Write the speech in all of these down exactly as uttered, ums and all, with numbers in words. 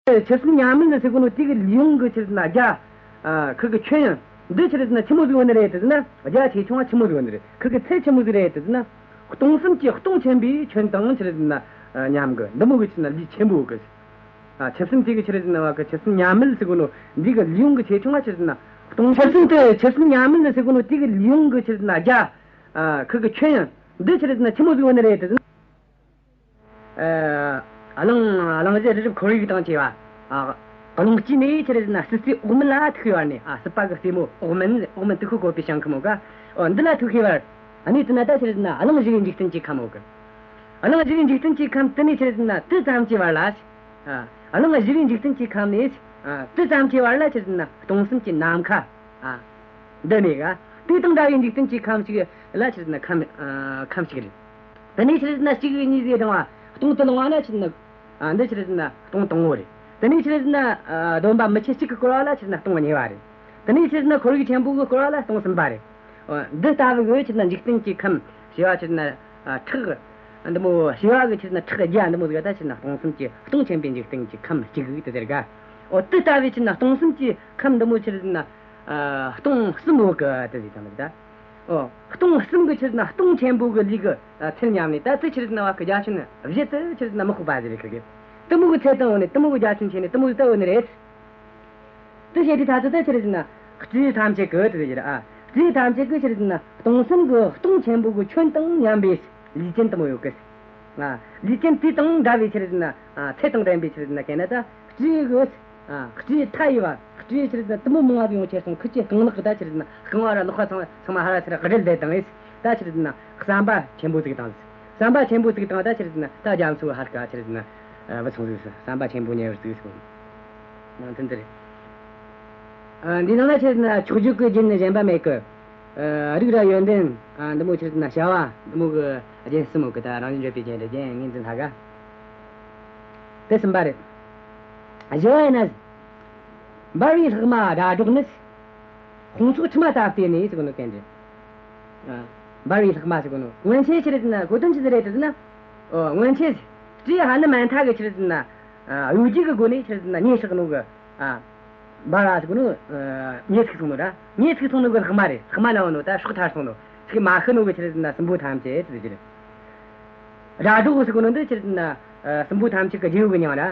ཆུ་སྲིན་ཉ་མིད་ཟེར་གོ་ནོ་དེ་གི་ལུས་ཡོངས་གི་ཆི་རེད་ཟེར་ན་རྒྱ། ཨ། ཁུ་གི་ཁྱོན་ཡང་འདི་ཆི་རེད་ཟེར་ན་ཆི་མོ་ཟིག་ཡོད་ནི་རེད་ཟེར་ན། རྒྱ་ཆེ་ཆུང་ང་ཆི་མོ་ཟིག་ཡོད་ནི་རེད། ཁུ་གི་ཚད་ཆི་མོ་ཟིག་རེད་ཟེར་ན། སྟོང་གསུམ་གྱི་སྟོང་ཆེན་པོའི་ཁྱོན་དང་ཆི་རེད་ཟེར་ན་མཉམ་གི། འདི་མོ་གི་ཆི་རེད་ཟེར་ན་ལུས་ཆེན་པོ་གི། ཨ། ཆུ་སྲིན་དེ་གི་ཆི་རེད་ཟེར་ན་བ་གི་ཆུ་སྲིན་ཉ་མིད་ཟེར་གོ་ནོ་འདི་གི་ལུས་ཡོངས་གི་ཆེ་ཆུང་ང་ཆི་རེད་ཟེར་ན་སྟོང་། ཆུ་སྲིན་དེ་ཆུ་སྲིན་ཉ་མིད་ཟེར་གོ་ནོ་དེ་གི་ལུས་ཡོངས་གི་ཆི་རེད་ཟེར་ན་རྒྱ། ཨ། ཁུ་གི་ཁྱོན་ཡང་འདི་ཆི་རེད་ཟེར་ན་ཆི་མོ་ཟིག་ཡོད་ནི་རེད་ཟེར་ན། ཨ། གླིང་གླིང་བཞི་རི་རབ་ཁོར་ཡུག་དང་བཅས་པ། ཨ། གླིང་དཀྱིལ་ནས་ཆི་རེད་ཟེར་ན་སྲིད་རྩེ་འོག་མིན་ལ་ཐུག་པའི་བར་ནས། ཨ། སྲིད་པ་གི་རྩེ་མོ་འོག་མིན། འོག་མིན་དུ་ཤོད་བཀོད་པའི་ཞིང་ཁམས་མོ་ག། འོ། འདི་ལ་ཐུག་པའི་བར། ཨ་ནི་དེ་ན་ད་ཆི་རེད་ཟེར་ན་གླིང་བཞི་གི་འཇིག་རྟེན་གྱི་ཁམས་མོ་གི། གླིང་བཞི་གི་འཇིག་རྟེན་གྱི་ཁམས་དེ་ནས་ཆི་རེད་ཟེར་ན་དེ་ཙམ་གྱི་བར་ལ། ཨ། གླིང་བཞི་གི་འཇིག་རྟེན་གྱི་ཁམས་ནས། ཨ། དེ་ཙམ་གྱི་བར་ལ་ཆི་རེད་ཟེར་ན་སྟོང་གསུམ་གྱི་ནམ་མཁའ། ཨ། འདི་ནས་ག། དེ་དང་འདྲ་བའི་འཇིག་རྟེན་གྱི་ཁམས་ཤིག་ལ་ཆི་རེད་ཟེར་ན་ཁམས། ཨ། ཁམས་ཤིག་རེད། དེ་ནས་ཆི་རེད་ཟེར་ན་གཅིག་གཉིས་ཟེར་བགྲངས་པ་སྟོང་དུ་ལོངས་པ་ན་ཆི་རེད་ཟེར་ན། ཨ། འདི་ཆི་རེད་ཟེར་ན་སྟོང་དང་པོ་རེད། དེ་ནས་ཆི་རེད་ཟེར་ན། ཨ། སྡོམ་པ་མི་ཆེན་གཅིག་གིས་བསྐོར་བ་ལ་ཆི་རེད་ཟེར་ན་སྟོང་གཉིས་པ་རེད། དེ་ནས་ཆི་རེད་ཟེར་ན་ཁོར་ཡུག་ཆེན་པོ་གིས་བསྐོར་བ་ལ་སྟོང་གསུམ་པ་རེད། ཨ། འདི་ལྟ་བུ་གི་ཆི་རེད་ཟེར་ན་འཇིག་རྟེན་གྱི་ཁམས་ཞེས་པ་ཆི་རེད་ཟེར་ན། ཨ། ཁྲག་འདི་མོ་ཞེས་པ་གི་ཆི་རེད་ཟེར་ན་ཁྲག་རྒྱ་འདི་མོ་ཟིག་ད་ཆི་རེད་ཟེར་ན་སྟོང་གསུམ་གྱི་སྟོང་ཆེན་པོའི་འཇིག་རྟེན་གྱི་ཁམས་གཅིག་དེ་ཟེར་ག། འོ། དེ་ལྟ་བུའི་ཆི་རེད་ཟེར་ན་སྟོང་གསུམ་གྱི་ཁམས་འདི་མོ་ཆི་རེད་ཟེར་ན། ཨ། སྟོང་གསུམ་ཡོད་གི་དེ་ཟེར་ཙམ་ཟིག་ད། འོ། སྟོང་གསུམ་གི་ཆི་རེད་ཟེར་ན་སྟོང་ཆེན་པོ་གི་ལུས་གི། ཨ། ཚད་མཉམ་ནས་ད་དེ་ཆི་རེད་ཟེར་ན་བ་གི་རྒྱ་ཁྱོན་བཞི་དེ་ཆི་རེད་ཟེར་ན་མི་ཁུག་པ་ཟིག་རེད་གི། དེ་མོ་གི་ཚད་དང་བོ་ནས་དེ་མོ་གི་རྒྱ་ཁྱོན་ཆེ་ནས་དེ་མོ་གི་ད་བོ་ནི་རེད། དེ་བྱས་དུས་ད་ཚོད་ད་ཆི་རེད་ཟེར་ན་སྤྲེའུ་ཐམས་ཅད་གི་དེ་ཟེར་གི་ར། ཨ། སྤྲེའུ་ཐམས་ཅད་གི་ཆི་རེད་ཟེར་ན་སྟོང་གསུམ་གི་སྟོང་ཆེན་པོ་གི་ཁྱོན་དང་མཉམ་པའི་ལུས་ཅན་དེ་མོ་ཡོད་གི། ཨ། ལུས་ཅན་དེ་དང་འདྲ་བའི་ཆི་རེད་ཟེར་ན། ཨ། ཚད་དང་ལྡན་པའི་ཆི་རེད་ཟེར་ན་གན་ན་ད་སྤྲེའུ་གི། ཨ། སྤྲེའུ་མཐའ་ཡས་པ། སྤྲེའུ་ཆི་རེད་ཟེར་ན་དེ་མོ་མང་བ་ཡོང་ཁྱེར་སོང་། ཁུ་ཆོའི་རྐང་ལག་གི་ད་ཆི་རེད་ཟེར་ན་རྐང་བ་ར་ལག་པ་ཚང་མ་ཚང་མ་ཧར་ར་ཚུར་ར་བསྒྲིལ་བསྡད་བཏང་ངས། ད་ཆི་རེད་ཟེར་ན་ཟམ་པ་ཆེན་པོ་ཟིག་བཏང་ཟིག། ཟམ་པ་ཆེན་པོ་ཟིག་བཏང་། ད་ཆི་རེད་ཟེར་ན་ད་རྒྱ་མཚོའི་ཧར་ཀ་ཆི་རེད་ཟེར་ན། ཨ། བུད་སོང་ཟིག། ཟམ་པ་ཆེན་པོ་ཉེ་བར་ཟིག་སོང་། ནང་དོན་འདི་རེད། ཨ། འདི་ནང་ལ་ཆི་རེད་ཟེར་ན་མཆོག་གྱུར་གྱི་རྒྱན་ནི་གཞན་པ་མེད་གི། ཨ། རིགས་ར་ཡོན་ཏན། ཨ། འདི་མོ་ཆི་རེད་ཟེར་ན་བྱ་བ་འདི་མོ་གི་རྒྱན་གསུམ་ཡོད་གི། ད་རང་བཞིན་བརྗོད་པའི་རྒྱན་རེད། རྒྱན་ངོས་འཛིན་སླ་ག། དེ་གསུམ་པ་རེད། བཞི་བ་ཡིན་ན། འབར་བའི་ལྷག་མ་སྒྲ་སྒྲོགས་ནི། དཔུང་ཚོགས་ཕྲི་མ་ལྟར་བལྟས་ནས་ཟེར་གོ་ནོ་གན་རེད། ཨ། འབར་བའི་ལྷག་མ་ཟེར་གོ་ནོ་སྔོན་ཆད་ཆི་རེད་ཟེར་ན་གོ་དོན་ཆི་ཟིག་རེད་ཟེར་ན། ཨོ། སྔོན་ཆད་སྤྲེའུ་ཧ་ནུ་མན་ཐ་གི་ཆི་རེད་ཟེར་ན། ཨ། གཡོ་སྒྱུ་གི་སྒོ་ནས་ཆི་རེད་ཟེར་ན་མྱེ་ཤག་ནོ་གི། ཨ། འབར་བ་ཟེར་གོ་ནོ། ཨ། མྱེ་ཚིག་སོང་ནོ་ར། མྱེ་ཚིག་སོང་ནོ་གི་ལྷག་མ་རེད། ལྷག་མ་ལ་ཡོད་ནོ་ད་སྲོག་ཐར་སོང་ནོ། ཚིག་མ་ཤི་ནོ་གི་ཆི་རེད་ཟེར་ན་སྲིན་པོ་ཐམས་ཅད་ཟེར་གི་རེད། སྒྲ་སྒྲོགས་ཟེར་གོ་ནོ་འདི་ཆི་རེད་ཟེར་ན། ཨ། སྲིན་པོ་ཐམས་ཅད་ཀྱི་རྗེ་བོ་གི་མྱིང་ར།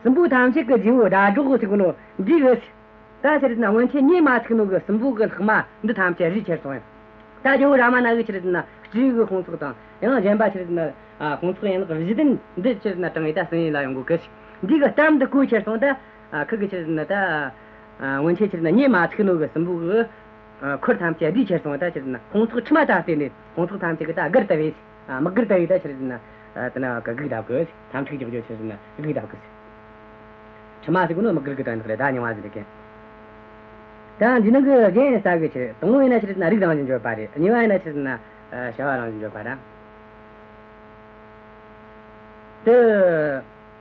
སྲིན་པོ་ཐམས་ཅད་ཀྱི་རྗེ་བོ་སྒྲ་སྒྲོགས་ཟེར་གོ་ནོ་འདི་གི། ད་ཆི་རེད་ཟེར་ན་སྔོན་ཆད་མྱེ་མ་ཚིག་ནོ་གི་སྲིན་པོ་གི་ལྷག་མ་འདི་ཐམས་ཅད་རིག་ཁྱེར་སོང་ཡང་། ད་རྒྱལ་བོ་རཱ་མ་ན་གི་ཆི་རེད་ཟེར་ན་སྤྲེའུ་གི་དཔུང་ཚོགས་དང་ཡང་གཞན་པ་ཆི་རེད་ཟེར་ན། ཨ། དཔུང་ཚོགས་ཡན་ལག་བཞི་ལྡན་འདི་ཆི་རེད་ཟེར་ན་དྲངས་ཡས་ད་སྲིན་ཡུལ་ལ་ཡོང་གོ་གི། འདི་གི་གཏམ་འདི་གོ་ཁྱེར་སོང་ད། ཨ། ཁུ་གི་ཆི་རེད་ཟེར་ན་ད། ཨ། སྔོན་ཆད་ཆི་རེད་ཟེར་ན་མྱེ་མ་ཚིག་ནོ་གི་སྲིན་པོ་གི། ཨ། འཁོར་ཐམས་ཅད་རིག་ཁྱེར་སོང་ད། ཆི་རེད་ཟེར་ན་དཔུང་ཚོགས་ཕྲི་མ་ལྟར་བལྟས་ནས་དཔུང་ཚོགས་ཐམས་ཅད་གི་ད་སྒུར་ལྟ་བས། ཨ། དམག་སྒར་ལྟ་བུའི་ད་ཆི་རེད་ཟེར་ན། ཨ། དེ་ན་གི་སྒུག་བསྡད་གི། དམག་འཁྲུག་རྒྱག་རྒྱུ་ཆི་རེད་ཟེར་ན་སྒུག་བསྡད་གི། ཕྲི་མ་ཟེར་གོ་ནོ་དམག་སྒར་གི་དོན་དག་རེད། ད་རྙིང་བ་ཟེར་གི། ད་འདི་ནང་གི་རྒྱན་ཡིན་ས་གི་ཆི། དང་པོ་ཡིན་ན་ཆི་རེད་ཟེར་ན་རིགས་རང་བཞིན་བརྗོད་པ་རེད། གཉིས་པ་ཡིན་ན་ཆི་རེད་ཟེར་ན། ཨ། བྱ་བ་རང་བཞིན་བརྗོད་པ་རེད། དེ།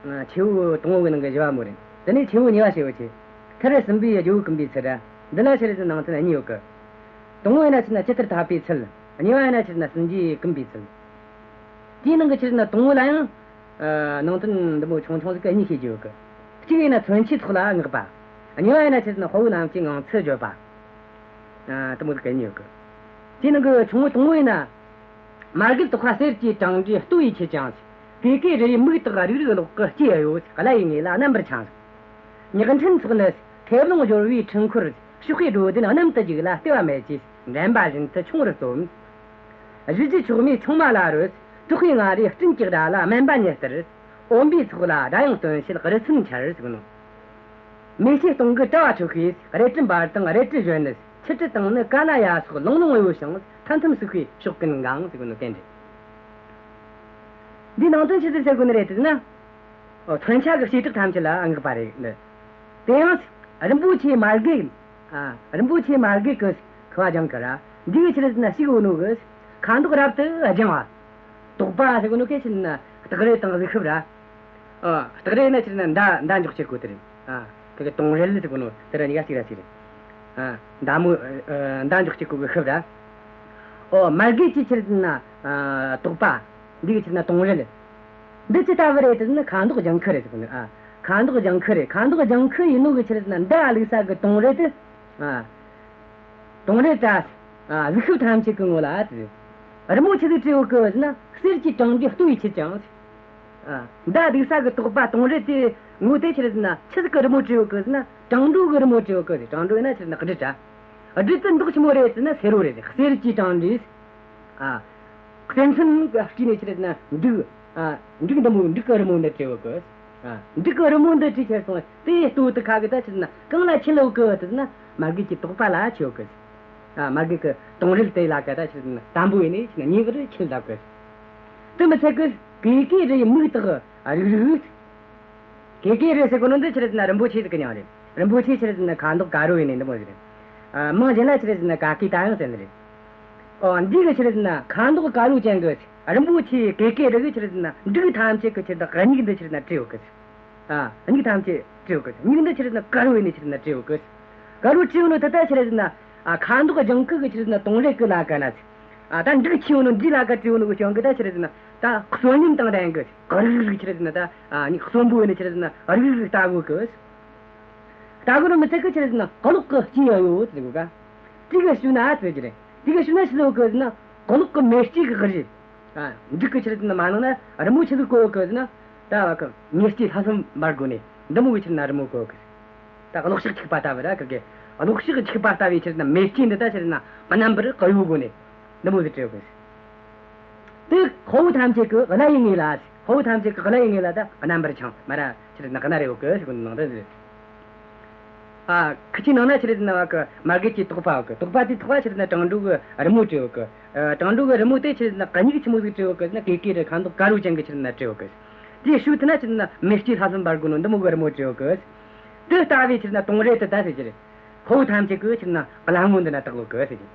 ཨ། ཆེ་བོ་དང་པོ་གི་ནང་གི་བཞི་བ་མོ་རེད། དེ་ནས་ཆེ་བོ་གཉིས་པ་ཞེས་པ་ཆེ། མཐར་སྲིན་པོའི་རྒྱལ་བོ་བཀུམ་པའི་ཚུལ་ར། འདི་ལ་ཆི་རེད་ཟེར་ན་ནང་དོན་གཉིས་ཡོད་གི། དང་པོ་ཡིན་ན་ཆི་རེད་ཟེར་ན་ཇི་ལྟར་འཐབ་པའི་ཚུལ། གཉིས་པ་ཡིན་ན་ཆི་རེད་ཟེར་ན་སྲིན་རྗེ་བཀུམ་པའི་ཚུལ། དེའི་ནང་གི་ཆི་རེད་ཟེར་ན་དང་པོ་ལ་ཡང་། ཨ། ནང་དོན་འདི་མོ་ཆུང་ཆུང་ཟིག་གི་གཉིས་བཤད་རྒྱུ་ཡོད་གི། གཅིག་ཡིན་ན་མཚོན་ཆའི་ཚོགས་ལ་བསྔགས་པ། གཉིས་པ་ཡིན་ན་ཆི་རེད་ཟེར་ན་དཔའ་བོ་རྣམས་ཀྱི་ངང་ཚུལ་བརྗོད་པ། ཨ། དེ་མོ་ཟིག་གི་གཉིས་ཡོད་གི། དེའི་ནང་གི་ཆུང་ངུ་དང་པོ་ཡིན་ན། མར་གད་དོག་པ་གསེར་གྱི་བྲང་འགྲོས་ལྟོ་ཡིས་འཁྱུད་ཅིང་། ཀེ་ཀེ་རུ་ཡི་མིག་དག་རིག་རིག་གློག་གི་སྐྱེས་གཡོ། བརླ་ཡི་ངོས་ལ་རྣམ་པར་འཁྱམས། ཉག་ཕྲན་ཚོགས་ནི་མཐེབ་ལོང་སྦྱོར་བའི་འཕྲུལ་འཁོར། གཤོག་པའི་སྒྲོ་ལྡན་གནམ་དུ་རྒྱུག་ལ་ལྟེ་བ་མེད་ཀྱིས་འགྲན་པ་བཞིན་དུ་ཆུང་རུ་རྩོམ། གཞུ་རྒྱུད་མཆོག་མའི་ཆུང་མ་ལ་རོལ། དྲག་པོའི་ང་རོས་སྤྲིན་གྱི་སྒྲ་ལ་སྨན་པ་ཉིད་ལྟར། འོན་པའི་ཚོགས་ལ་སྒྲ་དབྱངས་སྟོན་བྱེད་རི་ཚུན་འཆར་ཟེར་གོ་ནོ། མེ་ལྕེ་སྟོང་གི་དྲ་བ་འཁྲུགས་ཤིང་རལ་གྲི་འབར་དང་རལ་གྲི་གཞོན་ནུ། ཆུ་གྲི་དང་ནི་ཀ་ན་ཡ་སོགས་ལང་ལོང་གཡོ་ཞིང་ཐམ་ཐམ་ཟུག་པའི་ཕྱོགས་ཀུན་འགེངས་ཟེར་གོ་ནོ་གན་རེད། འདིའི་ནང་དོན་ཆི་ཟིག་ཟེར་གོ་ནི་རེད་ཟེར་ན། ཨོ། མཚོན་ཆ་གི་བྱེ་བྲག་ཐམས་ཅད་ལ་བསྔགས་པ་རེད། དེ་ཡང་རིན་པོ་ཆེ་མར་གད། ཨ། རིན་པོ་ཆེ་མར་གད་ཀྱི་ཁུ་བ་ལྗང་ཁུ་ར། འདི་གི་ཆི་རེད་ཟེར་ན་ཞིག་ཡོད་ནོ་གི། ཁ་མདོག་རབ་ཏུ་ལྗང་བ། དོག་པ་ཟེར་གོ་ནོ་གན་ཆི་རེད་ཟེར་ན་སྟག་རལ་དང་གཟིག་ཤུབས་ར། ཨ། སྟག་རལ་ན་ཆི་རེད་ཟེར་ན་མདའ་མདའ་འཇོག་བྱེད་གོ་དེ་རེད། ཨ། དེ་གི་དོང་རལ་ཟེར་གོ་ནོ་དེ་ར་གཉིས་ཀ་གཅིག་ར་གཅིག་རེད། ཨ། མདའ་མོ། ཨ། མདའ་འཇོག་བྱེད་གོ་གི་ཤུབས་ར། ཨོ། མར་གད་ཀྱི་ཆི་རེད་ཟེར་ན། ཨ། དོག་པ། འདི་གི་ཆི་རེད་ཟེར་ན་དོང་རལ། འདི་ཅི་ལྟ་བུ་རེད་ཟེར་ན་ཁ་མདོག་ལྗང་ཁུ་རེད་ཟེར་གོ་ནོ། ཨ། ཁ་མདོག་ལྗང་ཁུ་རེད། ཁ་མདོག་ལྗང་ཁུ་ཡིན་ནོ་གི་ཆི་རེད་ཟེར་ན་མདའ་བླུག་ས་གི་དོང་རལ་དེ། ཨ། དོང་རལ་ད། ཨ། གཟིག་ཤུབས་ཐམས་ཅད་གི་ངོ་ལ་དེ། རི་མོ་ཆི་ཟིག་བྲིས་ཡོད་གི་ཟེར་ན། གསེར་གྱི་བྲང་འགྲོས་ལྟོ་ཡི་ཆེར་བཅིངས། ཨ། མདའ་བླུག་ས་གི་དོག་པ་དོང་རལ་དེ་ངོ་དེ་ཆི་རེད་ཟེར་ན་ཆི་ཟིག་གི་རི་མོ་བྲིས་ཡོད་གི་ཟེར་ན། བྲང་འགྲོ་གི་རི་མོ་བྲིས་ཡོད་གི་ཟེར། བྲང་འགྲོ་ཡིན་ན་ཆི་རེད་ཟེར་ན་གྲི་འདྲ། གྲི་དེ་མདོག་ཆི་མོ་རེད་ཟེར་ན་སེར་བོ་རེད། གསེར་གྱི་བྲང་འགྲོས། ཨ། གསེར་མཚོན་གྱི་སྐུད་ནས་ཆི་རེད་ཟེར་ན་འབྲུག། ཨ། འབྲུག་འདི་མོ། འབྲུག་གི་རི་མོ་འདི་བྲིས་ཡོད་གི། ཨ། འབྲུག་གི་རི་མོ་འདི་བྲིས་ཁྱེར་སོང་། དེ་ལྟོ་དེ་ཁ་གི་ད་ཆི་རེད་ཟེར་ན་གང་ལ་ཁྱེར་ཡོད་གི་ཟེར་ན་མ་གི་གི་དོག་པ་ལ་ཁྱེར་ཡོད་གི། ཨ། མ་གི་གི་དོང་རལ་དེ་ལ་ཀ་ད་ཆི་རེད་ཟེར་ན་དམ་པོ་ཡིན་ནི་ཆི་རེད་ཟེར་ན་ཉེ་བར་ཁྱེར་བསྡད་གི། དེ་མི་ཚད་གི་ཀེ་ཀེ་རུ་ཡི་མིག་དག་རིག་རིག། ཀེ་ཀེ་རུ་ཟེར་གོ་ནོ་འདི་ཆི་རེད་ཟེར་ན་རིན་པོ་ཆེ་ཟིག་གི་མྱིང་རེད། རིན་པོ་ཆེ་ཆི་རེད་ཟེར་ན་ཁ་མདོག་དཀར་རོ་ཡིན་ནི་འདི་མོ་ཟིག་རེད། ཨ། མིང་གཞན་ལ་ཆི་རེད་ཟེར་ན་ཀ་ཀི་ཏ་ཡང་ཟེར་ནི་རེད། ཨོ། འདི་གི་ཆི་རེད་ཟེར་ན་ཁ་མདོག་དཀར་རོ་ཅན་གི་རིན་པོ་ཆེ་ཀེ་ཀེ་རུ་གི་ཆི་རེད་ཟེར་ན་འབྲུག་ཐམས་ཅད་གི་ཆི་རེད་ཟེར་ན་མིག་འདི་ཆི་རེད་ཟེར་ན་བྲིས་ཡོད་གི། ཨ། མིག་ཐམས་ཅད་བྲིས་ཡོད་གི། མིག་འདི་ཆི་རེད་ཟེར་ན་དཀར་རོ་ཡིན་ནི་ཆི་རེད་ཟེར་ན་བྲིས་ཡོད་གི། དཀར་རོ་བྲིས་ཡོད་ནོ་ད་ད་ཆི་རེད་ཟེར་ན། ཨ། ཁ་མདོག་ལྗང་ཁུ་གི་ཆི་རེད་ཟེར་ན་དོང་རལ་གི་ལ་ཀ་ན། ཨ། ད་འབྲུག་ཆི་ཡོད་ནོ་འདི་ལ་ཀ་བྲིས་ཡོད་ནོ་གི་རྐྱེན་གི་ད་ཆི་རེད་ཟེར་ན། ད་གསོན་ཉམས་དང་ལྡན་གི། རིག་རིག་ཆི་རེད་ཟེར་ན་ད། ཨ་ནི་གསོན་པོ་ཡིན་ནི་ཆི་རེད་ཟེར་ན་རིག་རིག་ལྟ་གོ་གི། ལྟ་གོ་ནོ་མི་ཚད་གི་ཆི་རེད་ཟེར་ན་གློག་གི་སྐྱེས་ཡོད་ཟེར་གོ་ག། དེ་གི་ཤུལ་ན་ཨ་ཟེར་གི་རེད། དེ་གི་ཤུལ་ན་ཆི་ཟིག་ཡོད་གི་ཟེར་ན་གློག་གི་མེ་ལྕེ་གི་རིགས། ཨ། འབྲུག་གི་ཆི་རེད་ཟེར་ན་མ་ནང་ན་རི་མོ་ཆི་ཟིག་བཀོད་ཡོད་གི་ཟེར་ན། ད་བ་གི་མེ་ལྕེ་ལྷ་སོན་འབར་གོ་ནི་འདི་མོ་གི་ཆི་རེད་ན་རི་མོ་བཀོད་ཡོད་གི། ད་གློག་ཞགས་འཁྱུག་པ་ལྟ་བུ་ར་གི་གི། གློག་ཞགས་འཁྱུག་པ་ལྟ་བུའི་ཆི་རེད་ན་མེ་ལྕེ་འདི་ད་ཆི་རེད་ན་རྣམ་པར་གཡོ་གོ་ནི་འདི་མོ་ཟིག་བྲིས་ཡོད་གི། དེ་དཔའ་བོ་ཐམས་ཅད་ཀྱི་བླ་ཡི་ངོས་ལ། དཔའ་བོ་ཐམས་ཅད་ཀྱི་བླ་ཡི་ངོས་ལ་ད་རྣམ་པར་འཕྱང་མ་ར་ཆི་རེད་ན་ག་ན་རེ་ཡོད་གི་ཟེར་གོ་ནི་ནང་དོན་ཟིག། ཨ། ཁུ་ཆུའི་ནང་ན་ཆི་རེད་ཟེར་ན་བ་གི་མ་གི་ཀྱི་དོག་པ་ཡོད་གི། དོག་པ་དེའི་ཐོག་ལ་ཆི་རེད་ཟེར་ན་བྲང་འགྲོ་གི་རི་མོ་བྲིས་ཡོད་གི། ཨ། བྲང་འགྲོ་གི་རི་མོ་དེ་ཆི་རེད་ཟེར་ན་མིག་ཆི་མོ་ཟིག་བྲིས་ཡོད་གི་ཟེར་ན་ཀེ་ཀེ་རུ་ཁ་མདོག་དཀར་རོ་ཅན་གི་ཆི་རེད་ཟེར་ན་བྲིས་ཡོད་གི། དེའི་ཤུལ་དེ་ན་ཆི་རེད་ཟེར་ན་མེ་ལྕེ་ལྷ་སོན་འབར་གོ་ནོ་འདི་མོ་གི་རི་མོ་བྲིས་ཡོད་གི། དེ་ལྟ་བུའི་ཆི་རེད་ཟེར་ན་དོང་རལ་དེ་ད་ཟེར་གི་རེད། དཔའ་བོ་ཐམས་ཅད་ཀྱི་ཆི་རེད་ཟེར་ན་བླ་ངོ་འདི་ན་བཏགས་ཡོད་གི་ཟེར་གི།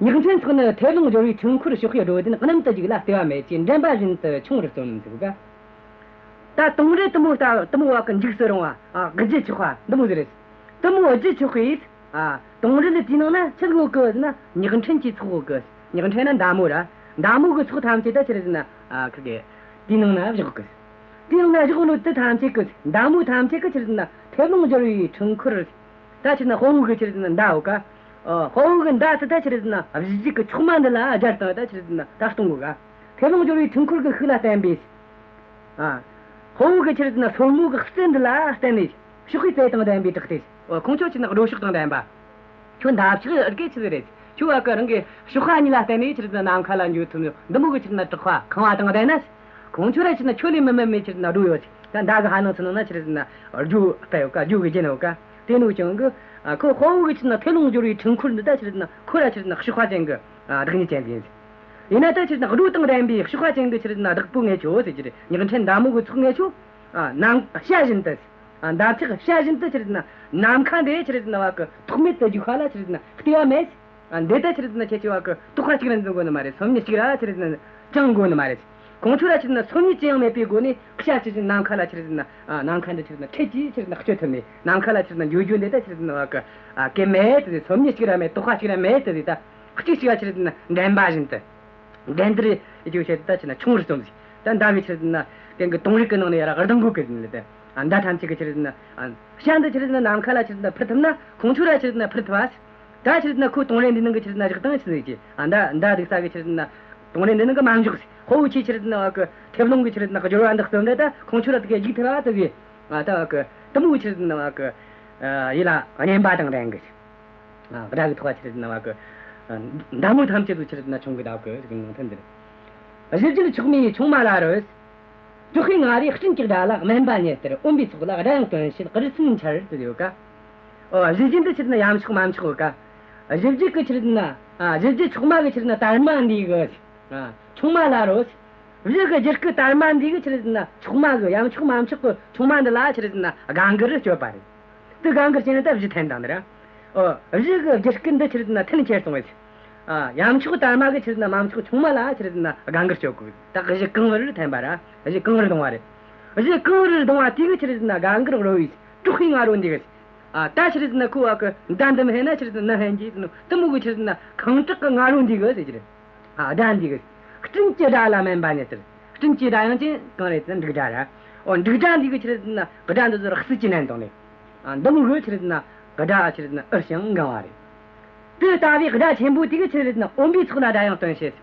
ཉག་ཕྲན་ཚོགས་ནི་མཐེབ་ལོང་སྦྱོར་བའི་འཕྲུལ་འཁོར་ཕྱོགས་བཞིར་རོལ་ཏེ་ནི། གནམ་དུ་རྒྱུག་ལ་ལྟེ་བ་མེད་ཅིང་འགྲན་པ་བཞིན་དུ་མཆོང་བར་རྩོམ་ཟེར་ག། ད་དོང་རལ་དེ་མོ་ལྟ་དེ་མོ་བ་གི་འཇིགས་སུ་རུང་བ། ཨ། གི་བརྗིད་ཆེ་བ་འདི་མོ་ཟིག་རེད། དེ་མོ་བརྗིད་ཆེ་བའི། ཨ། དོང་རལ་དེའི་ནང་ན་ཆི་ཟིག་ཡོད་གི་ཟེར་ན་ཉག་ཕྲན་གྱི་ཚོགས་ཡོད་གི། ཉག་ཕྲན་ན་མདའ་མོ་ར། མདའ་མོ་གི་ཚོགས་ཐམས་ཅད་ད་ཆི་རེད་ཟེར་ན། ཨ། ཁི་གི་དེའི་ནང་ན་བཞག་གི། དེའི་ནང་ན་བཞག་ནོ་དེ་ཐམས་ཅད་གི། མདའ་མོ་ཐམས་ཅད་གི་ཆི་རེད་ཟེར་ན་མཐེབ་ལོང་སྦྱོར་བའི་འཕྲུལ་འཁོར། ད་ཆི་རེད་ཟེར་ན་དཔའ་བོ་གི་ཆི་རེད་ཟེར་ན་མདའ་ཡོད་ཀ། ཨ། དཔའ་བོ་གི་མདའ་དེ་ད་ཆི་རེད་ཟེར་ན་གཞུ་རྒྱུད་གི་མཆོག་མ་འདི་ལ་སྦྱར་དང་ད་ཆི་རེད་ཟེར་ན་ད་གཏོང་གོ་ཀ། མཐེབ་ལོང་སྦྱོར་བའི་འཕྲུལ་འཁོར་གི་ཤུགས་ལ་བརྟེན་པའི། ཨ། དཔའ་བོ་གི་ཆི་རེད་ཟེར་ན་སོར་མོ་གི་རྩེ་འདི་ལ་བརྟེན་ནས་གཤོག་པའི་རྩལ་དང་ལྡན་པའི་བྲག་སྟེ། ཨོ། ཁོང་ཁྱོད་ཆི་རེད་ཟེར་ན་སྒྲོ་གཤོག་དང་ལྡན་པ། ཁྱོད་འདབ་ཆགས་ཨེ་གི་ཆི་ཟིག་རེད། ཁྱོད་བ་གི་རང་གི་གཤོག་པ་གཉིས་ལ་བརྟེན་ནས་ཆི་རེད་ཟེར་ན་ནམ་མཁའ་ལ་འགྲོ་ཐུབ་ནི་འདི་མོ་གི་ཆི་རེད་ཟེར་ན་གྲགས་པ་ཁེངས་པ་དང་ལྡན་ན། ཁོང་ཁྱོད་ར་ཆི་རེད་ཟེར་ན་ཁྱོད་ལས་མི་དམན་མི་ཆི་རེད་ཟེར་ན་སྒྲོ་ཡོད་ཟེར། ད་མདའ་གི་ཕར་ནང་ཚུར་ནང་ན་ཆི་རེད་ཟེར་ན་རྒྱུ་དཔེ་ཡོད་ཀ། རྒྱུ་གི་རྒྱན་ཡོད་ཀ། དེ་ནོ་ཅང་གི། ཨ། ཁོ་དཔའ་བོ་གི་ཆི་རེད་ཟེར་ན་མཐེབ་ལོང་སྦྱོར་བའི་འཕྲུལ་འཁོར་འདི་ད་ཆི་རེད་ཟེར་ན་ཁོ་ར་ཆི་རེད་ཟེར་ན་གཤོག་པ་ཅན་གི། ཨ། བདག་ཉིད་ཅན་གི་ཡིན། ཡིན་ན་ད་ཆི་རེད་ཟེར་ན་སྒྲོ་དང་ལྡན་པའི་གཤོག་པ་ཅན་གི་ཆི་རེད་ཟེར་ན་བདག་པོ་ངེད་ཆོ་ཟེར་གི་རེད། ཉག་ཕྲན་མདའ་མོ་གི་ཚོགས་ངེད་ཆོ། ཨ། ནམ་བྱ་བཞིན་དུ། ཨ། འདབ་ཆགས་བྱ་བཞིན་དུ་ཆི་རེད་ཟེར་ན་ནམ་མཁའ་འདི་ཆི་རེད་ཟེར་ན་བ་གི་ཐོགས་མེད་དུ་རྒྱུག་པ་ལ་ཆི་རེད་ཟེར་ན་ལྟེ་བ་མེད། ཨ། འདི་ལྟ་ཆི་རེད་ཟེར་ན་ཁྱེད་ཀྱི་བ་གི་དོགས་པ་གཅིག་ར་འཛིན་དགོས་ནི་མ་རེད། སོམ་ཉི་གཅིག་ར་ཆི་རེད་ཟེར་ན་བཅང་དགོས་ནི་མ་རེད། ཁོང་ཚོ་ར་ཆི་རེད་ཟེར་ན་སོམ་ཉི་ཅི་ཡང་མེད་པའི་སྒོ་ནས་བྱ་ཆི་རེད་ཟེར་ན་ནམ་མཁའ་ལ་ཆི་རེད་ཟེར་ན། ཨ། ནམ་མཁའ་འདི་ཆི་རེད་ཟེར་ན་ཁད་ཀྱིས་ཆི་རེད་ཟེར་ན་གཅོད་ཐུབ་ནས་ནམ་མཁའ་ལ་ཆི་རེད་ཟེར་ན་འགྱོ་རྒྱུ་འདི་ལྟ་ཆི་རེད་ཟེར་ན་བ་གི། ཨ། གལ་མེད་དེ། སོམ་ཉི་གཅིག་ར་མེད། དོགས་པ་གཅིག་ར་མེད་དེ། ད་གཅིག་གཅིག་ག་ཆི་རེད་ཟེར་ན་འགྲན་པ་བཞིན་དུ། འགྲན་བསྡུར་ཡེད་རྒྱུ་བྱེད་དུ་ད་ཆི་རེད་ཟེར་ན་མཆོང་བར་རྩོམ་ཟིག། ད་མདའ་གི་ཆི་རེད་ཟེར་ན་གན་གི་དོང་རལ་གི་ནང་ནས་ཡར་ར་ལྡང་དགོས་གི་ཟེར་ནི་ལ་ད། ཨ། མདའ་ཐམས་ཅད་གི་ཆི་རེད་ཟེར་ན། ཨ། བྱ་འདི་ཆི་རེད་ཟེར་ན་ནམ་མཁའ་ལ་ཆི་རེད་ཟེར་ན་འཕུར་ཐུབ་ན་ཁོང་ཚོ་ར་ཆི་རེད་ཟེར་ན་འཕུར་ཐུབ་ཨ། ད་ཆི་རེད་ཟེར་ན་ཁོ་དོང་རལ་འདི་ནང་གི་ཆི་རེད་ཟེར་ན་བཞག་བཏང་ཆི་ཟིག་གི། ཨ། མདའ་མདའ་གདུག་ས་གི་ཆི་རེད་ཟེར་ན་དོང་རལ་འདི་ནང་གི་མ་འཇོག་ཟིག། དཔའ་བོ་ཆོས་ཆི་རེད་ཟེར་ན་བ་གི་མཐེབ་ལོང་གི་ཆི་རེད་ཟེར་ན་སྦྱོར་བ་འདི་རྩོམ་ར་ད་ཁོང་ཚོ་ར་དེ་ག་འཇིགས་ཐུབ་ཨ་ད་ཟིག། ཨ། ད་བ་གི་དེ་མོ་ཆི་རེད་ཟེར་ན་བ་གི། ཨ། ཡིད་ལ་ངན་པ་དང་ལྡན་གི། ཨ། དགྲ་གི་ཐོག་ཆི་རེད་ཟེར་ན་བ་གི། ཨ། མདའ་མོ་ཐམས་ཅད་དུ་ཆི་རེད་ཟེར་ན་མཆོང་གི་བསྡད་གི་ཟེར་གི་ནང་དོན་འདི་རེད། གཞུ་རྒྱུད་མཆོག་མའི་ཆུང་མ་ལ་རོལ། གྲོགས་ཤིག་ང་རོས་སྤྲིན་གྱི་སྒྲ་ལ། དམན་པ་ཉིད་ལྟར་འོན་པའི་ཚོགས་ལ། དགྲ་ཡང་སྟོན་བྱེད་གུར་ཚུན་འཕྱར་དུ་ཡོད་ཀ། ཨོ། གཞུ་རྒྱུད་འདི་ཆི་རེད་ཟེར་ན་ཡ་མཆོག་མ་མཆོག་ཡོད་ཀ། གཞུ་རྒྱུད་གི་ཆི་རེད་ཟེར་ན། ཨ། གཞུ་རྒྱུད་མཆོག་མ་གི་ཆི་རེད་ཟེར་ན་དར་མ་འདི་གི། ཨ། ཆུང་མ་ལ་རོལ། གཞུ་གི་རྒྱུད་གི་དར་མ་འདི་གི་ཆི་རེད་ཟེར་ན་མཆོག་མ་གི་ཡ་མཆོག་མ་མཆོག་གི་ཆུང་མ་འདི་ལ་ཆི་རེད་ཟེར་ན་དགའ་མགུར་སྤྱོད་པ་རེད། དེ་དགའ་མགུར་སྤྱད་ནས་ད་གཞུ་འཐེན་བཏང་ནི་ར། ཨོ། གཞུ་གི་རྒྱུད་སྐུད་འདི་ཆི་རེད་ཟེར་ན་འཐེན་ཁྱེར་སོང་བས། ཨ། ཡ་མཆོག་དར་མ་གི་ཆི་རེད་ཟེར་ན་མ་མཆོག་ཆུང་མ་ལ་ཆི་རེད་ཟེར་ན་དགའ་མགུར་སྤྱོད་གོ། ད་གཞུ་གང་བར་འཐེན་པ་ར། གཞུ་གང་བར་ལྡང་བ་རེད། གཞུ་གང་བར་ལྡང་བ་དེ་གི་ཆི་རེད་ཟེར་ན་དགའ་མགུར་རོལ་བའི་གྲོགས་ཤིག་ང་རོ་འདི་གི། ཨ། ད་ཆི་རེད་ཟེར་ན་ཁོ་བ་གི་མདའ་འདི་མི་འཕེན་ན་ཆི་རེད་ཟེར་ན་འཕེན་གྱི་ནོ་དེ་མོ་གི་ཆི་རེད་ཟེར་ན་ཁེངས་དྲེགས་གི་ང་རོ་འདི་གི་ཟེར་གྱི་རེད། ཨ། སྒྲ་འདི་གི། སྤྲིན་གྱི་སྒྲ་ལ་དམན་པ་ཉིད་ལྟར། སྤྲིན་གྱི་སྒྲ་ཡང་ཅི་གང་རེད་ཟེར་ན་འབྲུག་སྒྲ་ར། འོ། འབྲུག་སྒྲ་འདི་གི་ཆི་རེད་ཟེར་ན་སྒྲ་འདི་ཚོ་ར་སྲིད་ཀྱི་ནན་དང་ལེ། ཨ། འདི་མོ་གི་ཆི་རེད་ཟེར་ན་སྒྲ་ཆི་རེད་ཟེར་ན་ཨུ་ཞང་གང་བ་རེད། དེ་ལྟ་བུའི་སྒྲ་ཆེན་པོ་དེ་གི་ཆི་རེད་ཟེར་ན་འོན་པའི་ཚོགས་ལ་སྒྲ་དབྱངས་སྟོན་བྱེད།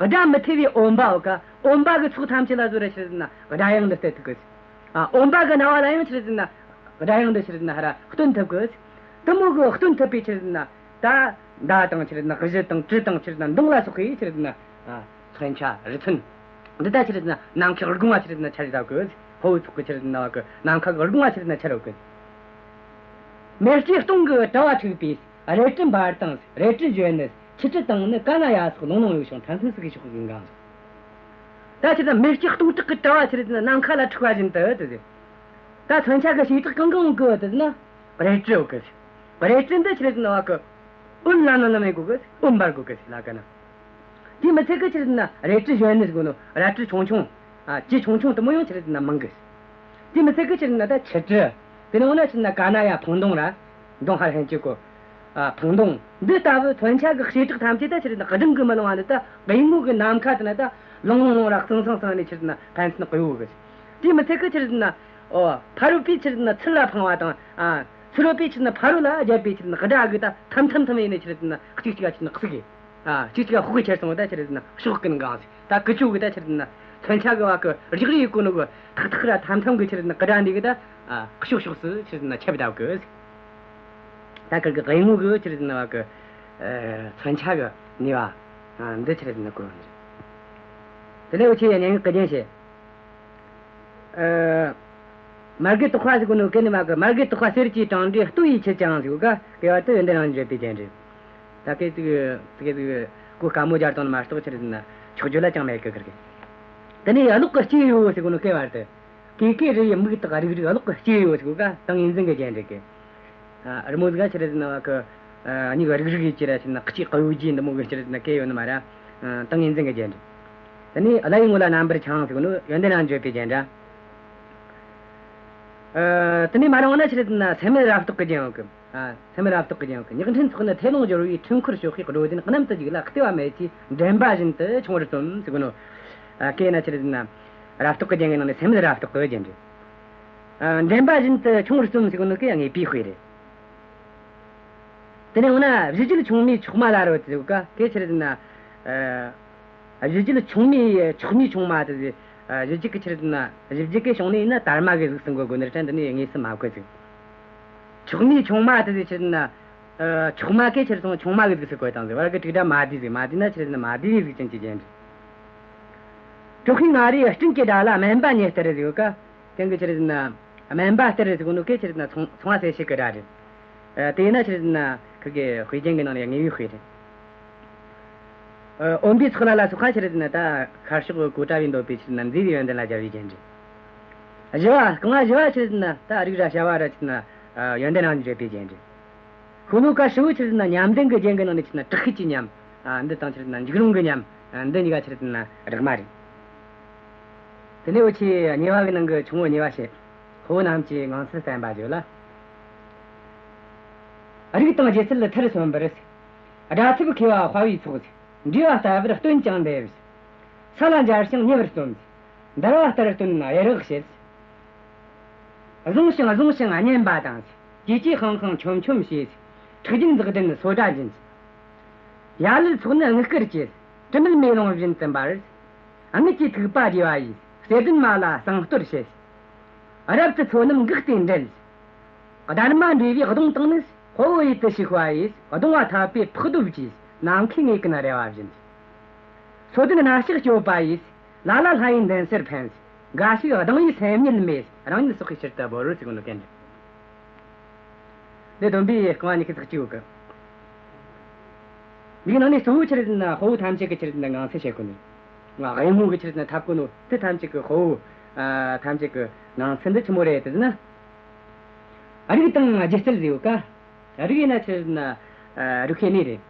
སྒྲ་མི་ཐེ་བའི་འོན་པའོ་ཀ། འོན་པ་གི་ཚོགས་ཐམས་ཅད་ལ་ཟོ་ར་ཆི་རེད་ཟེར་ན་སྒྲ་དབྱངས་འདི་སྟོན་ཐུབ་གི། ཨ། འོན་པ་གི་རྣ་བ་ལ་ཡང་ཆི་རེད་ཟེར་ན་སྒྲ་དབྱངས་འདི་ཆི་རེད་ཟེར་ན་ཧ་ར་སྟོན་ཐུབ་གི། དེ་མོ་གི་སྟོན་ཐུབ་པའི་ཆི་རེད་ཟེར་ན། ད་མདའ་དང་ཆི་རེད་ཟེར་ན་གཞུ་དང་གྲི་དང་ཆི་རེད་ཟེར་ན་མདུང་ལ་སོགས་པའི་ཆི་རེད་ཟེར་ན། ཨ། མཚོན་ཆ་རི་མཚོན་འདི་ད་ཆི་རེད་ཟེར་ན་ནམ་མཁའི་དགུང་ང་ཆི་རེད་ཟེར་ན་འཕྱར་བཞག་གི། ཕུ་བོ་ཚོགས་ཀྱི་ཆི་རེད་ཟེར་ན་བ་གི་ནམ་མཁའ་གི་དགུང་ང་ཆི་རེད་ཟེར་ན་འཕྱར་ཡོད་གི། མེ་ལྕེ་སྟོང་གི་དྲ་བ་འཁྲིགས་པས། རལ་གྲི་འབར་དང་རལ་གྲི་གཞོན་ནུ། ཆུ་གྲི་དང་ནི་ཀ་ན་ཡ་སོགས། ལོང་ལོང་ཡོད་ཞིང་ཕན་ཚུན་ཟུག་གི་ཕྱོགས་ཀྱི་འགའ་སོགས། ད་ཆི་རེད་ཟེར་ན་མེ་ལྕེ་སྟོང་ཕྲག་གི་དྲ་བ་ཆི་རེད་ཟེར་ན་ནམ་མཁའ་ལ་འཁྲིགས་པ་བཞིན་དུ་དེ་ཟེར། ད་མཚོན་ཆ་གི་བྱེ་བྲག་གང་གང་གི་དེ་ཟེར་ན་རལ་གྲི་ཡོད་གི། རལ་གྲི་འདི་ཆི་རེད་ཟེར་ན་བ་གི་འོད་ལམ་ལམ་ལམ་ཡེད་གོ་གི། འོད་འབར་གོ་གི་ལ་ཀ་ན། དེ་མི་ཚད་གི་ཆི་རེད་ཟེར་ན་རལ་གྲི་གཞོན་ནུ་ཟེར་གོ་ནོ། རལ་གྲི་ཆུང་ཆུང་། ཨ། གྲི་ཆུང་ཆུང་དེ་མོ་ཡང་ཆི་རེད་ཟེར་ན་མང་གི། དེ་མི་ཚད་གི་ཆི་རེད་ཟེར་ན་ད་ཆུ་གྲི། དེ་ནས་འོ་ན་ཆི་རེད་ཟེར་ན་ཀ་ན་ཡ་འཕང་མདུང་ར། མདུང་ཧ་ལྷན་གཅིག་གོ། ཨ། འཕང་མདུང་འདི་ལྟ་བུ་མཚོན་ཆ་གི་བྱེ་བྲག་ཐམས་ཅད་ད་ཆི་རེད་ཟེར་ན་གྲངས་ཀྱིས་མི་ལང་བ་འདི། ད་གཡུལ་ངོ་གི་ནམ་མཁའ་དེ་ན་ད་ལོང་ལོང་ལོང་ར་གཙང་གཙང་གཙང་ནས་ཆི་རེད་ཟེར་ན་ཕན་ཚུན་གཡོ་གི། དེ་མི་ཚད་གི་ཆི་རེད་ཟེར་ན། ཨོ། ཕ་རོལ་པོས་ཆི་རེད་ཟེར་ན་ཚུར་ལ་འཕངས་པ་དང་། ཨ། ཚུར་རོལ་པོས་ཆི་རེད་ཟེར་ན་ཕ་རོལ་ལ་རྒྱབ་པའི་ཆི་རེད་ཟེར་ན་སྒྲ་གི་ད་ཐམ་ཐམ་ཐམ་ཡེད་ནས་ཆི་རེད་ཟེར་ན་གཅིག་གཅིག་ག་ཆི་རེད་ཟེར་ན་གསིག་གི། ཨ། གཅིག་གཅིག་ག་ཕོག་གི་ཁྱེར་སོང་བ་ད་ཆི་རེད་ཟེར་ན་ཕྱོགས་ཀུན་གང་ཟིག། ད་ཀི་ཅོ་གི་ད་ཆི་རེད་ཟེར་ན་མཚོན་ཆ་གི་བ་གི་རྒྱག་རེས་ཡེད་གོ་ནོ་གི་ཐག་ཐག་ར་ཐམ་ཐམ་གི་ཆི་རེད་ཟེར་ན་སྒྲ་འདི་གི་ད། ཨ། ཕྱོགས་ཕྱོགས་སུ་ཆི་རེད་ཟེར་ན་ཁྱབ་བསྡད་གི། ད་ཁིར་གི་གཡུལ་ངོ་གི་ཆི་རེད་ཟེར་ན་བ་གི། ཨ། མཚོན་ཆ་གི་ནུས་པ། ཨ། འདི་ཆི་རེད་ཟེར་ན་གོ་ནི་རེད། དེ་ལས་འུ་ཆོས་སྙན་ངག་གི་རྒྱན་བཤད། ཨ། མར་གད་དོག་པ་ཟེར་གོ་ནོ་གན་ནི་མ་གི། མར་གད་དོག་པ་གསེར་གྱི་བྲང་འགྲོས་ལྟོ་ཡིས་ཆུད་ཀྱང་ཟེར་གོ་ཀ། གན་བར་དུ་ཡོན་ཏན་རང་བཞིན་བརྗོད་པའི་རྒྱན་རེད། ད་གན་ཅིག་ཅིག་གི་གོ་དཀའ་མོ་སྦྱར་བཏང་ནི་མ་གཏོགས་ཆི་རེད་ཟེར་ན་འཁྱོག་བརྗོད་ལ་ཅང་མེད་གི་ཁིར་གི། དེ་ནས་གློག་གི་སྐྱེས་ཡོད་ཟེར་གོ་ནོ་གན་བར་དུ། ཀེ་ཀེ་རི་ཡི་མིག་དག་རིག་རིག། གློག་གི་སྐྱེས་ཡོད་ཟེར་གོ་ཀ། ཏིང་ངེ་འཛིན་གི་རྒྱན་རེད་གི། ཨ། རི་མོ་ཟིག་ག་ཆི་རེད་ཟེར་ན་བ་གི། ཨ། མིག་རིག་རིག་ཡེད་ཀྱི་ར་ཆི་རེད་ཟེར་ན་ལྕེ་གཡོ་རྒྱུ་འདི་མོ་གི་ཆི་རེད་ཟེར་ན་གན་ཡོད་ནི་མ་ར། ཨ། ཏིང་ངེ་འཛིན་གི་རྒྱན་རེད། དེ་ནས་བརླ་ཡི་ངོ་ལ་རྣམ་པར་འཕྱང་ཟེར་གོ་ནོ་ཡོན་ཏན་རང་བརྗོད་པའི་རྒྱན་ར། ཨ། དེ་ནས་མར་འོང་ན་ཆི་རེད་ཟེར་ན་སེན་མོ་རབ་རྟོག་གི་རྒྱན་ཡོད་གི། ཨ། སེན་མོ་རབ་རྟོག་གི་རྒྱན་ཡོད་གི། ཉག་ཕྲན་ཚོགས་ནི་ཐལ་རླུང་སྦྱོར་བའི། འཕྲུལ་འཁོར་ཞོག་ཤེས་སྒྲོ་ལྡན་གནམ་དུ་རྒྱུག་ལ། བལྟས་པ་མེད་ཀྱི་འདྲེན་པ་བཞིན་དུ་ཆུང་བར་རྩོམ་ཟེར་གོ་ནོ། ཨ། གན་ན་ཆི་རེད་ཟེར་ན་རབ་རྟོག་གི་རྒྱན་གི་ནང་ནས་སེན་མོ་རབ་རྟོག་གི་རྒྱན་རེད། ཨ། འདྲེན་པ་བཞིན་དུ་ཆུང་བར་རྩོམ་ཟེར་གོ་ནོ་གན་ངེས་པའི་དཔེ་རེད། དེ་ནས་འོ་ན་གཞུ་རྒྱལ་ཆུང་མའི་མཆོག་མ་ལ་རོལ་ཏེ་ཟེར་གོ་ཀ། གན་ཆི་རེད་ཟེར་ན། ཨ། གཞུ་རྒྱལ་ཆུང་མའི་མཆོག་མའི་ཆུང་མ་དེ་ཟེར། ཨ། གཞུ་རྒྱལ་གི་ཆི་རེད་ཟེར་ན་གཞུ་རྒྱལ་གི་བྱུང་ནས་ཡིན་ན་དར་མ་གི་གཟུགས་སུ་འགོད་དགོས་ནི་རེད་དྲ། འདི་ནས་དངོས་སུ་མ་བཀོད་ཟིག། མཆོག་མའི་ཆུང་མ་དེ་ཟེར་ཆི་རེད་ཟེར་ན། ཨ། མཆོག་མ་གན་ཆི་རེད་ཟེར་ན་ཆུང་མ་གི་གཟུགས་སུ་བཀོད་བཏང་ཟིག། བར་གི་དྲུག་སྒྲ་མ་བསྡུས་ཟིག། མ་བསྡུས་ན་ཆི་རེད་ཟེར་ན་མ་བསྡུས་པའི་གཟུགས་ཅན་གྱི་རྒྱན་རེད། གྲོགས་ཤིག་ང་རོས་སྤྲིན་གྱི་སྒྲ་ལ། སྨན་པ་ཉིད་ལྟར་ཟེར་གོ་ཀ། གན་གི་ཆི་རེད་ཟེར་ན། སྨན་པ་ལྟར་ཟེར་གོ་ནོ་གན་ཆི་རེད་ཟེར་ན་མཚུངས་མཚུངས་པ་གསལ་བྱེད་གི་སྒྲ་རེད། ཨ། དེ་ན་ཆི་རེད་ཟེར་ན་ཁིར་གི་དཔེ་རྒྱན་གི་ནང་ནས་ངེས་པའི་དཔེ་རེད། ཨ། འོན་པའི་ཚོགས་ལ་ལ་སོགས་པ་ཆི་རེད་ཟེར་ན་ད་ཁ་ཕྱོགས་གོ་བཀྲ་བའི་འདོད་པའི་ཆི་རེད་ཟེར་ན་མཛེས་པའི་ཡོན་ཏན་ལ་སྦྱར་བའི་རྒྱན་རེད། བཞི་བ། རྐང་བ་བཞི་བ་ཆི་རེད་ཟེར་ན་ད་རིགས་ར་བྱ་བ་ར་ཆི་རེད་ཟེར་ན། ཨ། ཡོན་ཏན་རང་བརྗོད་པའི་རྒྱན་རེད། ཤོ་ལོ་ཀ་ཧྲིལ་བོ་ཆི་རེད་ཟེར་ན་ཉམས་ལྡན་གི་རྒྱན་གི་ནང་ནས་ཆི་རེད་ཟེར་ན་དྲག་ཤུལ་གྱི་ཉམས། ཨ། འདི་དང་ཆི་རེད་ཟེར་ན་འཇིགས་རུང་གི་ཉམས། ཨ། འདི་གཉིས་ཀ་ཆི་རེད་ཟེར་ན་རགས་མ་རེད། དེ་ནས་འུ་ཆོས་གཉིས་པ་གི་ནང་གི་ཆུང་བོ་གཉིས་པ་བཤད། དཔའ་བོ་རྣམས་ཀྱི་ངང་ཚུལ་བསྟན་པ་བརྗོད་ལ། རིགས་དང་སྒྱུ་རྩལ་མཐར་སོན་པར། སྒྲ་ཚབས་མཁས་པ་དཔའ་བོའི་ཚོགས། འབྲས་བུ་ལྟ་བུར་སྟོན་ཀྱང་འདེབས། ས་ལ་འབྱར་ཞིང་ཉེ་བར་སྟོན། འདར་བ་ལྟར་སྟོན་གཡུ་རག་བྱེད། བཟུང་ཞིང་བཟུང་ཞིང་བསྙེན་པ་དང་། ཀྱེ་ཀྱེ་ཧང་ཧང་ཆོམ་ཆོམ་བྱེད། ཁྲག་རྒྱུན་འཛག་ལྡན་སོ་སྒྲ་འབྱིན། ཡ་ལད་ཚོགས་ནི་རྔུལ་དཀར་གྱི། དྲི་མེད་མེ་ལོང་བཞིན་དུ་འབར། རྔུལ་གྱི་ཐིགས་པ་རྒྱས་པ་ཡིས། གསེར་ལྡན་མ་ལ་བསང་གཏོར་བྱེད། རབ་ཏུ་ཚོ་རྣམས་འགག་སྟེ་འདྲེན། སྡར་མ་འབྲས་བུའི་གདུང་བཏང་ནས། དཔའ་བོ་ཡུལ་དུ་ཞུགས་པ་ཡིས། གདུང་བ་འཐབ་པའི་ཕག་གདུབ་ཀྱིས། ནམ་མཁའི་ངོས་ཀུན་རལ་བ་བཞིན། སོ་ལྡན་སྣ་ཞགས་སྐྱོབ་པ་ཡིས། ལ་ལ་ལྷ་ཡི་འདུན་སར་ཕན། འགའ་ཞིག་སྡང་བའི་སེམས་ཉིད་མེད། རང་ཉིད་སྲོག་གི་ཕྱིར་དུ་བོར་ཟེར་གོ་ནོ་གན་རེད། འདི་བསྡོམས་པས་རྐང་བ་ཉི་ཤུ་རྩ་གཅིག་ཡོད་གི། འདིའི་ནང་ནས་གཙོ་བོ་ཆི་རེད་ཟེར་ན་དཔའ་བོ་ཐམས་ཅད་ཀྱི་ཆི་རེད་ཟེར་ན་ངང་ཚུལ་བཤད་གོ་ནི། ང་གཡུལ་ངོ་གི་ཆི་རེད་ཟེར་ན་འཐབ་གོ་ནོ་དེ་ཐམས་ཅད་ཀྱི་དཔའ་བོ། ཨ། ཐམས་ཅད་ཀྱི་ངང་ཚུལ་འདི་ཆི་མོ་རེད་ཟེར་ན། རིགས་དང་སྒྱུ་རྩལ་ཟེར་ཡོད་ཀ། རིགས་ཡིན་ན་ཆི་རེད་ཟེར་ན། ཨ། རིགས་ཤེས་ནི་རེད།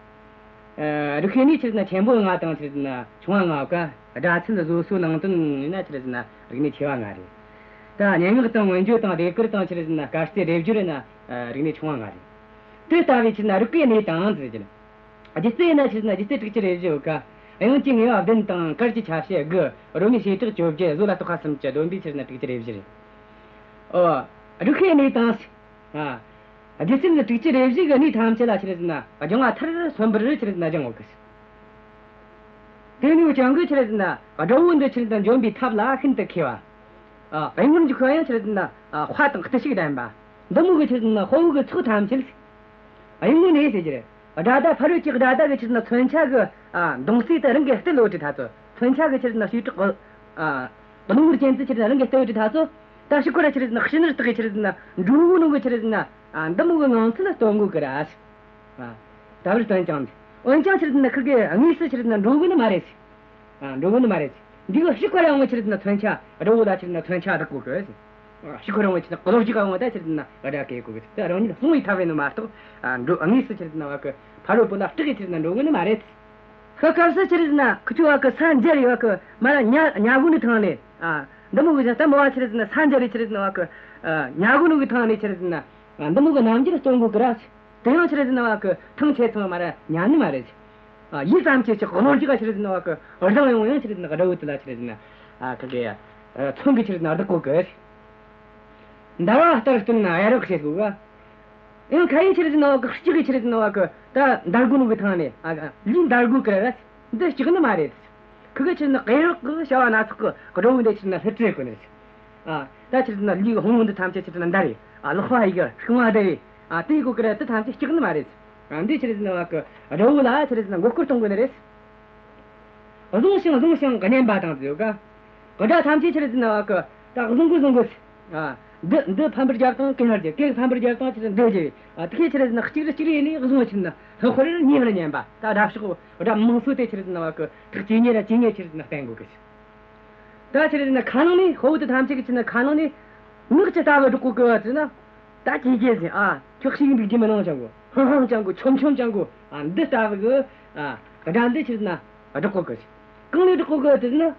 ཨ། རིགས་ཤེས་ནི་ཆི་རེད་ཟེར་ན་ཆེན་པོ་ལྔ་དང་ཆི་རེད་ཟེར་ན་ཆུང་བ་ལྔ་ཡོད་ཀ། སྒྲ་ཚད་བཟོ་སྲོལ་ནང་དོན་ཡིན་ན་ཆི་རེད་ཟེར་ན་རིག་གནས་ཆེ་བ་ལྔ་རེད། ད་སྙན་ངག་དང་མངོན་བརྗོད་དང་ཟློས་གར་དང་ཆི་རེད་ཟེར་ན་སྐར་རྩིས་སྡེབ་སྦྱོར་ཡིན་ན་རིག་གནས་ཆུང་བ་ལྔ་རེད། དེ་ལྟ་བུའི་ཆི་རེད་ཟེར་ན་རིགས་པའི་གནས་དང་ཟེར་གྱི། སྒྱུ་རྩལ་ཡིན་ན་ཆི་རེད་ཟེར་ན་སྒྱུ་རྩལ་དྲུག་ཅུ་རེ་བཞི་ཡོད་ཀ། དབྱངས་ཀྱི་ངེས་པ་བདུན་དང་། གར་གྱི་ཆ་བྱད་དགུ། རོལ་མོའི་བྱེ་བྲག་བཅོ་བརྒྱད། བཟོ་ལ་གཏོགས་པ་སུམ་ཅུ། སྡོམ་པའི་ཆི་རེད་ཟེར་ན་དྲུག་ཅུ་རེ་བཞི་རེད། ཨོ། སྒྲུབ་བྱེད་གནས་དང་། ཨ། སྒྱུ་རྩལ་དྲུག་ཅུ་རེ་བཞི་གི་གནས་ཐམས་ཅད་ལ་ཆི་རེད་ཟེར་ན་སྦྱང་བ་མཐར་སོན་པར་ཆི་རེད་ཟེར་ན་སྦྱང་དགོས་གི། དེ་ནས་ཀྱང་གི་ཆི་རེད་ཟེར་ན་དགྲ་བོ་འདི་ཆི་རེད་ཟེར་ན་འཇོམས་པའི་ཐབས་ལ་ཤིན་ཏུ་མཁས་པ། ཨ། གཡུལ་ངོར་འཇུག་པ་ཡང་ཆི་རེད་ཟེར་ན། ཨ། དཔའ་དང་བརྟུལ་ཞུགས་ལྡན་པ། འདི་མོ་གི་ཆི་རེད་ཟེར་ན་དཔའ་བོ་གི་ཚོགས་ཐམས་ཅད། ཨ། གཡུལ་ངོ་ནས་ཟེར་གྱི་རེད། དགྲ་ཟླ་ཕ་རོལ་གྱི་དགྲ་ཟླ་གི་ཆི་རེད་ཟེར་ན་མཚོན་ཆ་གི། ཨ། མདུང་རྩེ་དེ་རང་གིས་བཏུལ་ཡོད་དུས་ཐ་ཚོ། མཚོན་ཆ་གི་ཆི་རེད་ཟེར་ན་བྱེ་བྲག་གི། ཨ། རླུང་བུ་ཅན་དེ་ཆི་རེད་ཟེར་ན་རང་གིས་བཏུལ་ཡོད་དུས་ཐ་ཚོ། ད་ཕྱིར་ཁོ་ར་ཆི་རེད་ཟེར་ན་ཕྱི་ནུར་བཏང་གི་ཆི་རེད་ཟེར་ན་འགྲོ་གོ་ནོ་གི་ཆི་རེད་ཟེར་ན། ཨ། འདི་མོ་གི་ངང་ཚུལ་ལ་སྟོན་གོ་གི་ར། ཨ། ད་བར་སྟོན་ཀྱང་། འོན་ཀྱང་ཆི་རེད་ཟེར་ན་ཁིར་གི་དངོས་སུ་ཆི་རེད་ཟེར་ན་འགྲོ་གོ་ནི་མ་རེད། ཨ། འགྲོ་གོ་ནི་མ་རེད། འདི་གི་ཕྱིར་ཁོ་ར་ཡང་ཆི་རེད་ཟེར་ན་མཚོན་ཆ། དགྲ་བོ་ལ་ཆི་རེད་ཟེར་ན་མཚོན་ཆ་བསྒྲག་གོ་གི། ཨ། ཕྱིར་ཁོ་ར་ཡང་ཆི་རེད་ཟེར་ན་གློ་རྒྱག་ག་ཡོང་ད་ཆི་རེད་ཟེར་ན་དགྲ་བགེགས་གོ་གི། དེ་རང་ཉིད་སྲུང་བའི་ཐབས་ཡིན་ནི་མ་གཏོགས། ཨ། འགྲོ་དངོས་སུ་ཆི་རེད་ཟེར་ན་བ་གི་ཕ་རོལ་པོ་ལ་སྐྲག་གི་ཆི་རེད་ཟེར་ན་འགྲོ་གོ་ནི་མ་རེད། ཁ་སྐབས་སུ་ཆི་རེད་ཟེར་ན་ཁི་ཆོ་བ་གི་ས་འཇལ་རེ་བ་གི་མ་ར་ཉ་ཉ་གོ་ནི་ཐང་ནས། ཨ། འདི་མོ་གི་ཅང་ད་མོ་བ་ཆི་རེད་ཟེར་ན་ས་འཇལ་རེ་ཆི་རེད་ཟེར་ན་བ་གི། ཨ། ཉ་གོ་ནོ་གི་ཐང་ནས་ཆི་རེད་ཟེར་ན། ཨ། འདི་མོ་གི་རྣམ་འགྱུར་སྟོན་གོ་གི་ར། དེ་ཡང་ཆི་རེད་ཟེར་ན་བ་གི་ཐང་ཆད་སོང་མ་ར་ཉན་ནི་མ་རེད། ཨ། ཡུད་ཙམ་ཅིག་ཅིག་གློ་རྒྱག་ག་ཆི་རེད་ཟེར་ན་བ་གི་རང་ཡོང་ཡང་ཆི་རེད་ཟེར་ན་དགྲ་བོ་དེ་ལ་ཆི་རེད་ཟེར་ན། ཨ། ཁ་གི། ཨ། མཚོན་གི་ཆི་རེད་ཟེར་ན་བདག་གོ་གི། འདར་བ་ལྟར་སྟོན་ན་གཡའ་རབ་བྱེད་དགོས་ག། ཡང་ཁ་ཡི་ཆི་རེད་ཟེར་ན་བ་གི་ལྕགས་ཀྱི་ཆི་རེད་ཟེར་ན་བ་གི་ད་འདར་གོ་ནོ་གི་ཐང་ནས། ཨ། ལུས་འདར་གོ་གི་ར། འདི་ལྕགས་ནི་མ་རེད། ཁི་གི་ཆི་རེད་ཟེར་ན་གཡས་རོག་གི་བྱ་བ་སྣ་ཚོགས་གི་དགྲ་བོ་འདི་ཆི་རེད་ཟེར་ན་ལྷུ་བྲེད་གོ་ནི་རེད། ཨ། ད་ཆི་རེད་ཟེར་ན་ལུས་ཀྱི་ཕུང་པོ་འདི་ཐམས་ཅད་ཆི་རེད་ཟེར་ན་འདར་རེ། ཨ། ལག་པ་ཡི་གི་རྐང་བ་འདར་རེ། ཨ། དེ་གོ་གི་ར་དེ་ཐམས་ཅད་ལྕགས་ནི་མ་རེད། ཨ། འདི་ཆི་རེད་ཟེར་ན་བ་གི་དགྲ་བོ་ལ་ཆི་རེད་ཟེར་ན་མགོ་སྐོར་གཏོང་གོ་ནི་རེད། བཟུང་ཞིང་བཟུང་ཞིང་མཉན་པ་དང་ཟེར་ག། དགྲ་ཐམས་ཅད་ཆི་རེད་ཟེར་ན་བ་གི་ད་བཟུང་གི་བཟུང་གི། ཨ། འདི་འདི་ཕམ་པར་རྒྱབ་དང་གན་ཡར་རྒྱབ། གན་ཕམ་པར་རྒྱབ་དང་ཆི་རེད་འདི་རྒྱབ། ཨ། དེ་གི་ཆི་རེད་ཟེར་ན་གཅིག་རེ་གཅིག་རེ་ཡིན་ནི་བཟུང་ཆི་རེད་ཟེར་ན་ལྷག་པར་ཉེ་བར་ཉན་པ། ད་དགྲ་ཕྱོགས་དགྲ་མང་སོ་དེ་ཆི་རེད་ཟེར་ན་བ་གི་ཐག་ཇེ་ཉེ་ར་ཇེ་ཉེ་ཆི་རེད་ཟེར་ན་བསྟན་གོ་གི། ད་ཆི་རེད་ཟེར་ན་ཁ་ནང་ནས་དཔའ་བོ་དེ་ཐམས་ཅད་ཀྱི་ཆི་རེད་ཟེར་ན་ཁ་ནང་ནས་ངག་ཅི་ལྟ་བུ་སྒྲོག་གོ་གི་ཟེར་ན། ད་ཇེ་ཇེ་ཟིན། ཨ། ཁྱོད་ཤེས་འདུག་རྒྱུ་མི་ནང་ཅང་གོ། ཧང་ཧང་ཅང་གོ། ཆོམ་ཆོམ་ཅང་གོ། ཨ། འདི་ལྟ་བུ་གི། ཨ། སྒྲ་འདི་ཆི་རེད་ཟེར་ན་སྒྲོག་གོ་གི། གང་ནས་སྒྲོག་གོ་གི་ཟེར་ན།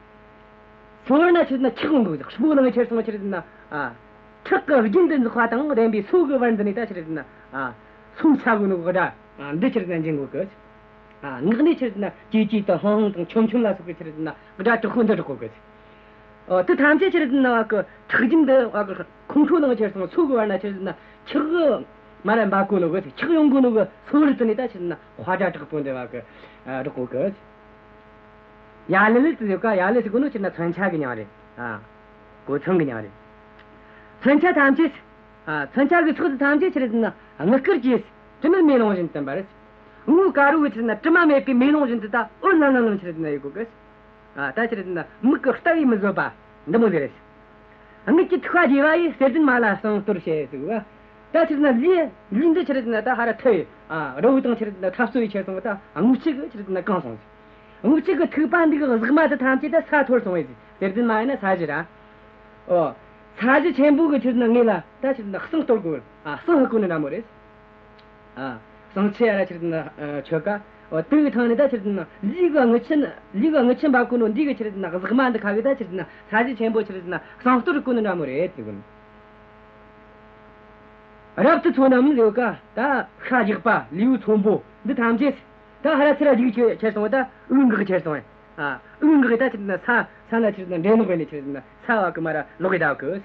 སོ་བར་ན་ཆི་རེད་ཟེར་ན་ཁྲག་ཡོང་གི། སྤུ་ལངས་ཆེར་སོང་ཆི་རེད་ཟེར་ན། ཨ། ཁྲག་གི་རྒྱུན་དུ་འཛག་པ་དང་ལྡན་པའི་སོ་གི་བར་འདི་ནས་ད་ཆི་རེད་ཟེར་ན། ཨ། སོ་ཆ་གོ་ནོ་གི་སྒྲ། ཨ། འདི་ཆི་རེད་ཟེར་ན་འབྱིན་གོ་གི། ཨ། ངག་ནས་ཆི་རེད་ཟེར་ན་ཀྱེ་ཀྱེ་དང་ཧང་ཧང་དང་ཆོམ་ཆོམ་ལ་སོགས་པའི་ཆི་རེད་ཟེར་ན་སྒྲ་དྲག་པོ་འདི་སྒྲོག་གོ་གི། ཨོ། དེ་ཐམས་ཅད་ཆི་རེད་ཟེར་ན་བ་གི་ཁྲག་རྒྱུན་དུ་བ་གི་ཁོང་ཁྲོ་ལངས་ཆེར་སོང་། སོ་གི་བར་ན་ཆི་རེད་ཟེར་ན་ཁྲག་གི་མ་ར་འབབ་གོ་ནོ་གི། ཁྲག་ཡོང་གོ་ནོ་གི་སོ་བར་དེ་ནས་ད་ཆི་རེད་ཟེར་ན་དཔའ་སྒྲ་དྲག་པོ་འདི་བ་གི། ཨ། སྒྲོག་གོ་གི། ཡ་ལི་ལི་ཟེར་ག། ཡ་ལི་ཟེར་གོ་ནོ་ཆི་རེད་ཟེར་ན་མཚོན་ཆ་གི་མྱིང་རེད། ཨ། གོ་མཚོན་གི་མྱིང་རེད། མཚོན་ཆ་ཐམས་ཅད། ཨ། མཚོན་ཆ་གི་ཚོགས་དེ་ཐམས་ཅད་ཆི་རེད་ཟེར་ན་དངུལ་དཀར་གྱི་དྲི་མེད་མེ་ལོང་བཞིན་དུ་འབར། དངུལ་དཀར་བོ་ཆི་རེད་ཟེར་ན་དྲི་མ་མེད་པའི་མེ་ལོང་བཞིན་དུ་ད་འོད་ལམ་ལམ་ལམ་ཆི་རེད་ཟེར་ན་ཡོད་གོ་གི། ཨ། ད་ཆི་རེད་ཟེར་ན་མིག་གི་ལྟ་བས་མི་བཟོད་པ་འདི་མོ་ཟེར་རེད། རྔུལ་གྱི་ཐིགས་པ་རྒྱས་པ་ཡིས། གསེར་ལྡན་མ་ལ་བསང་གཏོར་བྱེད་ཟེར་བ། ད་ཆི་རེད་ཟེར་ན་ལུས་ལུས་འདི་ཆི་རེད་ཟེར་ན་ད་ཧ་ར་ཐལ་བས། ཨ། དགྲ་བོ་དང་ཆི་རེད་ཟེར་ན་འཐབ་རྩོད་བྱས་ཆེར་སོང་བ་ད་དངུལ་ཆུ་གིས་ཆི་རེད་ཟེར་ན་གང་སོང་ཟེར། དངུལ་ཆུ་གི་ཐིགས་པ་འདི་གི་ཟེགས་མ་དེ་ཐམས་ཅད་ད་ས་འཐོར་སོང་བས་ཟེར། གསེར་ལྡན་མ་ཡིན་ན་ས་གཞི་ར། ཨོ། ས་གཞི་ཆེན་པོ་གི་ཆི་རེད་ཟེར་ན་ངོས་ལ་ད་ཆི་རེད་ཟེར་ན་བསང་གཏོར་དགོས། ཨ། བསང་ཕུད་དགོས་ནི་འདྲ་མོ་རེད། ཨ། བསང་ཆུ་ཡ་ར་ཆི་རེད་ཟེར་ན། ཨ། མཆོད་ཀ། ཨོ། དེ་གི་ཐང་ནས་ད་ཆི་རེད་ཟེར་ན་ལུས་གི་དངུལ་ཆུ། ལུས་གི་དངུལ་ཆུ་འབབ་གོ་ནོ་འདི་གི་ཆི་རེད་ཟེར་ན་ཟེགས་མ་འདི་ཁ་གིས་ད་ཆི་རེད་ཟེར་ན་ས་གཞི་ཆེན་པོ་ཆི་རེད་ཟེར་ན་བསང་གཏོར་དགོས་ནི་འདྲ་མོ་རེད་ཟེར་གོ་ནི། རབ་ཏུ་ཚོ་རྣམས་ལེའུ་ཀ། ད་ཤ་རྒྱགས་པ་ལེའུ་ཚོམ་བུ་འདི་ཐམས་ཅད་ད་ཧ་ར་ཚུར་ར་རྒྱུག་ཆེར་སོང་བ་ད་འུ་འགག་ཆེར་སོང་བས། ཨ། འུ་འགག་ད་ཆི་རེད་ཟེར་ན་ས་ས་ན་ཆི་རེད་ཟེར་ན་འདྲེ་ལོག་བས་ནས་ཆི་རེད་ཟེར་ན་ས་བ་གི་མ་ར་ལོག་གི་ད་གི།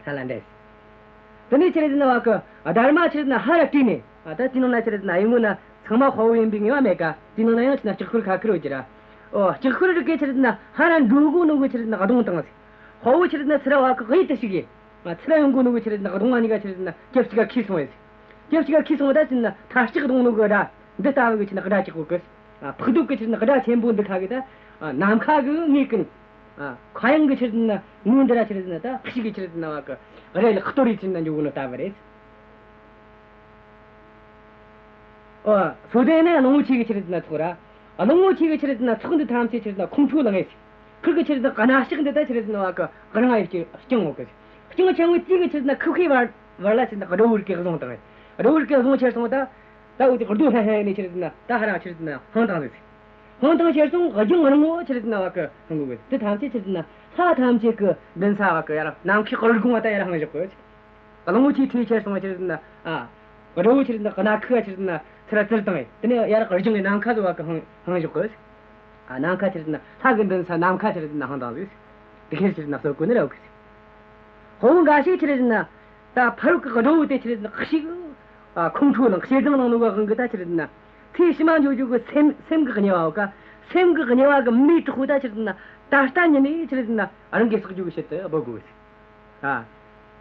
ས་ལ་འདྲེ། དེ་ནས་ཆི་རེད་ཟེར་ན་བ་གི་སྡར་མ་ཆི་རེད་ཟེར་ན་ཧ་ར་བྲོས་ནས། ཨ། ད་དེའི་ནང་ན་ཆི་རེད་ཟེར་ན་གཡུལ་ངོ་ན་ཚང་མ་དཔའ་བོ་ཡིན་པའི་ངེས་པ་མེད་ཀ། དེའི་ནང་ན་ཡང་ཆི་རེད་ཟེར་ན་ལྕགས་ཁུར་ཁ་ཁུར་ཡོད་ཀྱི་ར། ཨོ། ལྕགས་ཁུར་རིགས་གི་ཆི་རེད་ཟེར་ན་ཧ་ར་འགྲོ་གོ་ནོ་གི་ཆི་རེད་ཟེར་ན་གདོང་དང་། དཔའ་བོ་ཆི་རེད་ཟེར་ན་ཚུར་ར་བ་གི་གཡུལ་དུ་ཞུགས་ཡས། ང་ཚུར་ར་ཡོང་གོ་ནོ་གི་ཆི་རེད་ཟེར་ན་གདོང་བ་གཉིས་ཀ་ཆི་རེད་ཟེར་ན་རྒྱབ་གཅིག་ག་ཁུར་སོང་བས། རྒྱབ་གཅིག་ག་ཁུར་སོང་བ་ད་ཆི་རེད་ཟེར་ན་མཐའ་ལྕགས་གདོང་ནོ་གི་སྒྲ་འདི་ལྟ་བུ་གི་ཆི་རེད་ཟེར་ན་སྒྲ་ཅིག་གོ་གི། ཨ། ཕག་གདུགས་གི་ཆི་རེད་ཟེར་ན་སྒྲ་ཆེན་པོ་འདི་ཁ་གི་ད། ཨ། ནམ་མཁའ་གི་ངོས་ཀུན། ཨ། མཁའ་དབྱིངས་གི་ཆི་རེད་ཟེར་ན་ངོས་འདི་ར་ཆི་རེད་ཟེར་ན་ད་ཕྱི་གི་ཆི་རེད་ཟེར་ན་བ་གི་རལ་གཏོར་རེ་ཆི་རེད་ཟེར་ན་འཇུག་གོ་ནོ་ལྟ་བུ་རེད། ཨོ། སོ་དེ་ནས་གླང་པོ་ཆེ་གི་ཆི་རེད་ཟེར་ན་ཚོགས་ར། ཨ། གླང་པོ་ཆེ་གི་ཆི་རེད་ཟེར་ན་ཚོགས་འདི་ཐམས་ཅད་ཆི་རེད་ཟེར་ན་ཁོང་ཁྲོ་ལངས་ཡས། ཁིར་གི་ཆི་རེད་ཟེར་ན་སྣ་ལྕགས་འདི་ད་ཆི་རེད་ཟེར་ན་བ་གི་རང་ཡས་ཀྱི་རྐྱང་ངོ་གི། རྐྱང་ཆེན་པོ་དེ་གི་ཆི་རེད་ཟེར་ན་ཁུ་ཁའི་བར་བར་ལ་ཆི་རེད་ཟེར་ན་དགྲ་བོ་རིགས་གི་བཟུང་བཏང་ཡས། དགྲ་བོ་རིགས་གི་བཟུང་ཆེར་སོང་བ་ད། ད་འུ་དེ་རྡོ་ཧེ་ཧེ་ནས་ཆི་རེད་ཟེར་ན་ད་ཧ་ར་ཆི་རེད་ཟེར་ན་འཕངས་བཏང་ཟིག་འཕངས་བཏང་ཆེར་སོང་གི་རྒྱང་རིང་བོ་ཆི་རེད་ཟེར་ན་བ་གི་འཕངས་གོ་གི། དེ་ཐམས་ཅད་ཆི་རེད་ཟེར་ན་ལྷ་ཐམས་ཅད་གི་མདུན་ས་བ་གི་ཡར་ནམ་མཁའི་དཀར་དགུང་བ་ད་ཡར་འཕངས་བཞག་གི། གླང་པོ་ཆེ་ཁྲོས་ཆེར་སོང་བ་ཆི་རེད་ཟེར་ན། ཨ། དགྲ་བོ་ཆི་རེད་ཟེར་ན་སྣ་ཁུག་བ་ཆི་རེད་ཟེར་ན་ཚུར་ར་བཙིར་བཏང་ངས། དེ་ནས་ཡར་རྒྱང་གི་ནམ་མཁའ་ཟེར་བ་གི་འཕངས་འཕངས་བཞག་གི། ཨ། ནམ་མཁའ་ཆི་རེད་ཟེར་ན་ལྷ་གི་འདུན་ས་ནམ་མཁའ་ཆི་རེད་ཟེར་ན་ཧང་དང་ཟིག་དེ་ཁེར་ཆི་རེད་ཟེར་ན་གསོད་གོ་ནི་ར་ཡོད་གི་ཟིག་དཔའ་བོ་འགའ་ཤས་ཆི་རེད་ཟེར་ན་ད་ཕ་རོལ་གི་འགྲོ་བོ་དེ་ཆི་རེད་ཟེར་ན་ཤི་གི། ཨ། ཁོང་ཁྲོ་ལངས། ཞེ་སྡང་ལངས་ནོ་གི་དབང་གིས་ད་ཆི་རེད་ཟེར་ན་ཚེ་ཕྱི་མ་འགྱོ་རྒྱུ་གི་སེམས། སེམས་གི་དམྱལ་བའོ་ཀ། སེམས་གི་དམྱལ་བ་གི་མེ་དྲག་པོ་ད་ཆི་རེད་ཟེར་ན་ད་ལྟ་ཉིད་ནས་ཆི་རེད་ཟེར་ན་རང་གིས་བསྲེག་རྒྱུ་གི་ཆེད་དུ་འབོད་དགོས་གི་ཟིག་ཨ།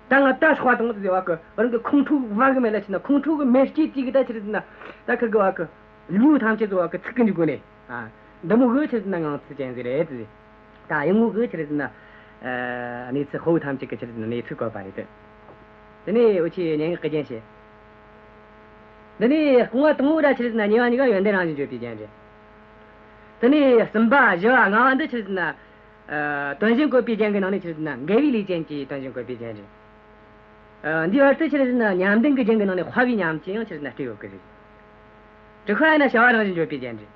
ད་ང་ད་སྲེག་པ་དང་ཟེར་བ་གི་རང་གི་ཁོང་ཁྲོ་བ་གི་མེ་ལ་ཆི་རེད་ཟེར་ན། ཁོང་ཁྲོ་གི་མེ་ལྕེ་གཅིག་གིས་ད་ཆི་རེད་ཟེར་ན་ད་ཁུར་གི་བ་གི་ལུས་ཐམས་ཅད་ཟེར་བ་གི་ཚིག་གི་འཇུག་གོ་ནས། ཨ། འདི་མོ་གི་ཆི་རེད་ཟེར་ན་ངང་ཚུལ་ཅན་ཟིག་རེད་ཟེར། ད་ཡིན་ནོ་གི་ཆི་རེད་ཟེར་ན། ཨ། གནས་ཚུལ། དཔའ་བོ་ཐམས་ཅད་གི་ཆི་རེད་ཟེར་ན་གནས་ཚུལ་བཀོད་པ་རེད། དེ་ནས་འུ་ཆོས་སྙན་ངག་གི་རྒྱན་བཤད། འདི་ནས་རྐང་བ་དང་པོ་ར་ཆི་རེད་ཟེར་ན་གཉིས་པ་གཉིས་ཀ་ཡོན་ཏན་རང་བཞིན་བརྗོད་པའི་རྒྱན་རེད། དེ་ནས་གསུམ་པ་བཞི་བ་ལྔ་བ་འདི་ཆི་རེད་ཟེར་ན། ཨ། དོན་གཞན་བཀོད་པའི་རྒྱན་གྱི་ནང་ནས་ཆི་རེད་ཟེར་ན་འགལ་བའི་ལས་ཅན་གྱི་དོན་གཞན་བཀོད་པའི་རྒྱན་རེད། ཨ། འདིའི་བར་དུ་ཆི་རེད་ཟེར་ན་ཉམས་ལྡན་གྱི་རྒྱན་གྱི་ནང་ནས་དཔའ་བའི་ཉམས་ཀྱིས་ཡང་ཆི་རེད་ཟེར་ན་སྤྲས་ཡོད་གི་རེད། དྲུག་པ་ཡིན་ན་བྱ་བ་རང་བཞིན་བརྗོད་པའི་རྒྱན་རེད།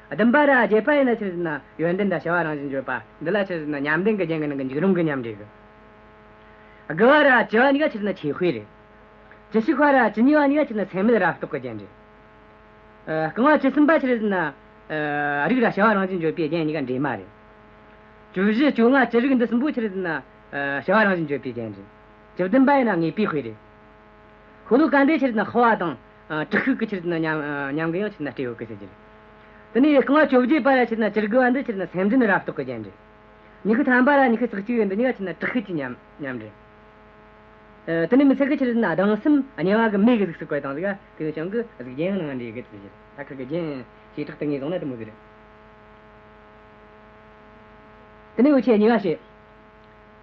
བདུན་པ་ར་བརྒྱད་པ་ཡིན་ན་ཆི་རེད་ཟེར་ན་ཡོན་ཏན་དང་བྱ་བ་རང་བཞིན་བརྗོད་པ། འདི་ལ་ཆི་རེད་ཟེར་ན་ཉམས་ལྡན་གྱི་རྒྱན་གྱི་ནང་གི་འཇིགས་རུང་གི་ཉམས་རེད་གི། དགུ་བ་ར་བཅུ་བ་གཉིས་ཀ་ཆི་རེད་ཟེར་ན་ཆོས་དཔེ་རེད། བཅུ་གཅིག་པ་ར་བཅུ་གཉིས་པ་གཉིས་ཀ་ཆི་རེད་ཟེར་ན་སེམས་མེད་རབ་རྟོག་གི་རྒྱན་རེད། ཨ། རྐང་བ་བཅུ་གསུམ་པ་ཆི་རེད་ཟེར་ན། ཨ། རིགས་ར་བྱ་བ་རང་བཞིན་བརྗོད་པའི་རྒྱན་གཉིས་ཀ་འདྲེས་མ་རེད། བཅུ་བཞི་བཅོ་ལྔ་བཅུ་དྲུག་འདི་གསུམ་པོ་ཆི་རེད་ཟེར་ན། ཨ། བྱ་བ་རང་བཞིན་བརྗོད་པའི་རྒྱན་རེད། བཅུ་བདུན་པ་ཡིན་ན་ངེས་པའི་དཔེ་རེད། ཤོ་ལོ་ཀ་འདི་ཆི་རེད་ཟེར་ན་དཔའ་བ་དང་། ཨ། དྲག་ཤུལ་གྱི་ཆི་རེད་ཟེར་ན་ཉམས། ཨ། ཉམས་ཀྱིས་ཡང་ཆི་རེད་ཟེར་ན་སྤྲས་ཡོད་གི་ཟེར་རྒྱུ་རེད། དེ་ནས་རྐང་བ་བཅོ་བརྒྱད་པ་ར་ཆི་རེད་ཟེར་ན་བཅུ་དགུ་བ་འདི་ཆི་རེད་ཟེར་ན་སེམས་ལྡན་རབ་རྟོག་གི་རྒྱན་རེད། ཉི་ཤུ་ཐམ་པ་ར་ཉི་ཤུ་རྩ་གཅིག་པ་འདི་གཉིས་ཀ་ཆི་རེད་ཟེར་ན་དྲག་ཤུལ་གྱི་ཉམས། ཉམས་རེད། ཨ། དེ་ནས་མི་ཚད་གི་ཆི་རེད་ཟེར་ན་སྡང་སེམས་དམྱལ་བ་གི་མེ་གི་གཟུགས་སུ་བཀོད་བཏང་ཟིག་དེ་ནས་ཀྱང་གི་གཟུགས་རྒྱན་ཡང་ནང་འདྲེས་གི་ཟེར་རྒྱུ་རེད། ད་ཁུར་གི་རྒྱན་བྱེ་བྲག་ཏུ་ངོས་བཟུང་ན་དེ་མོ་ཟིག་རེད། དེ་ནས་འུ་ཆོས་གཉིས་པ་བཤད།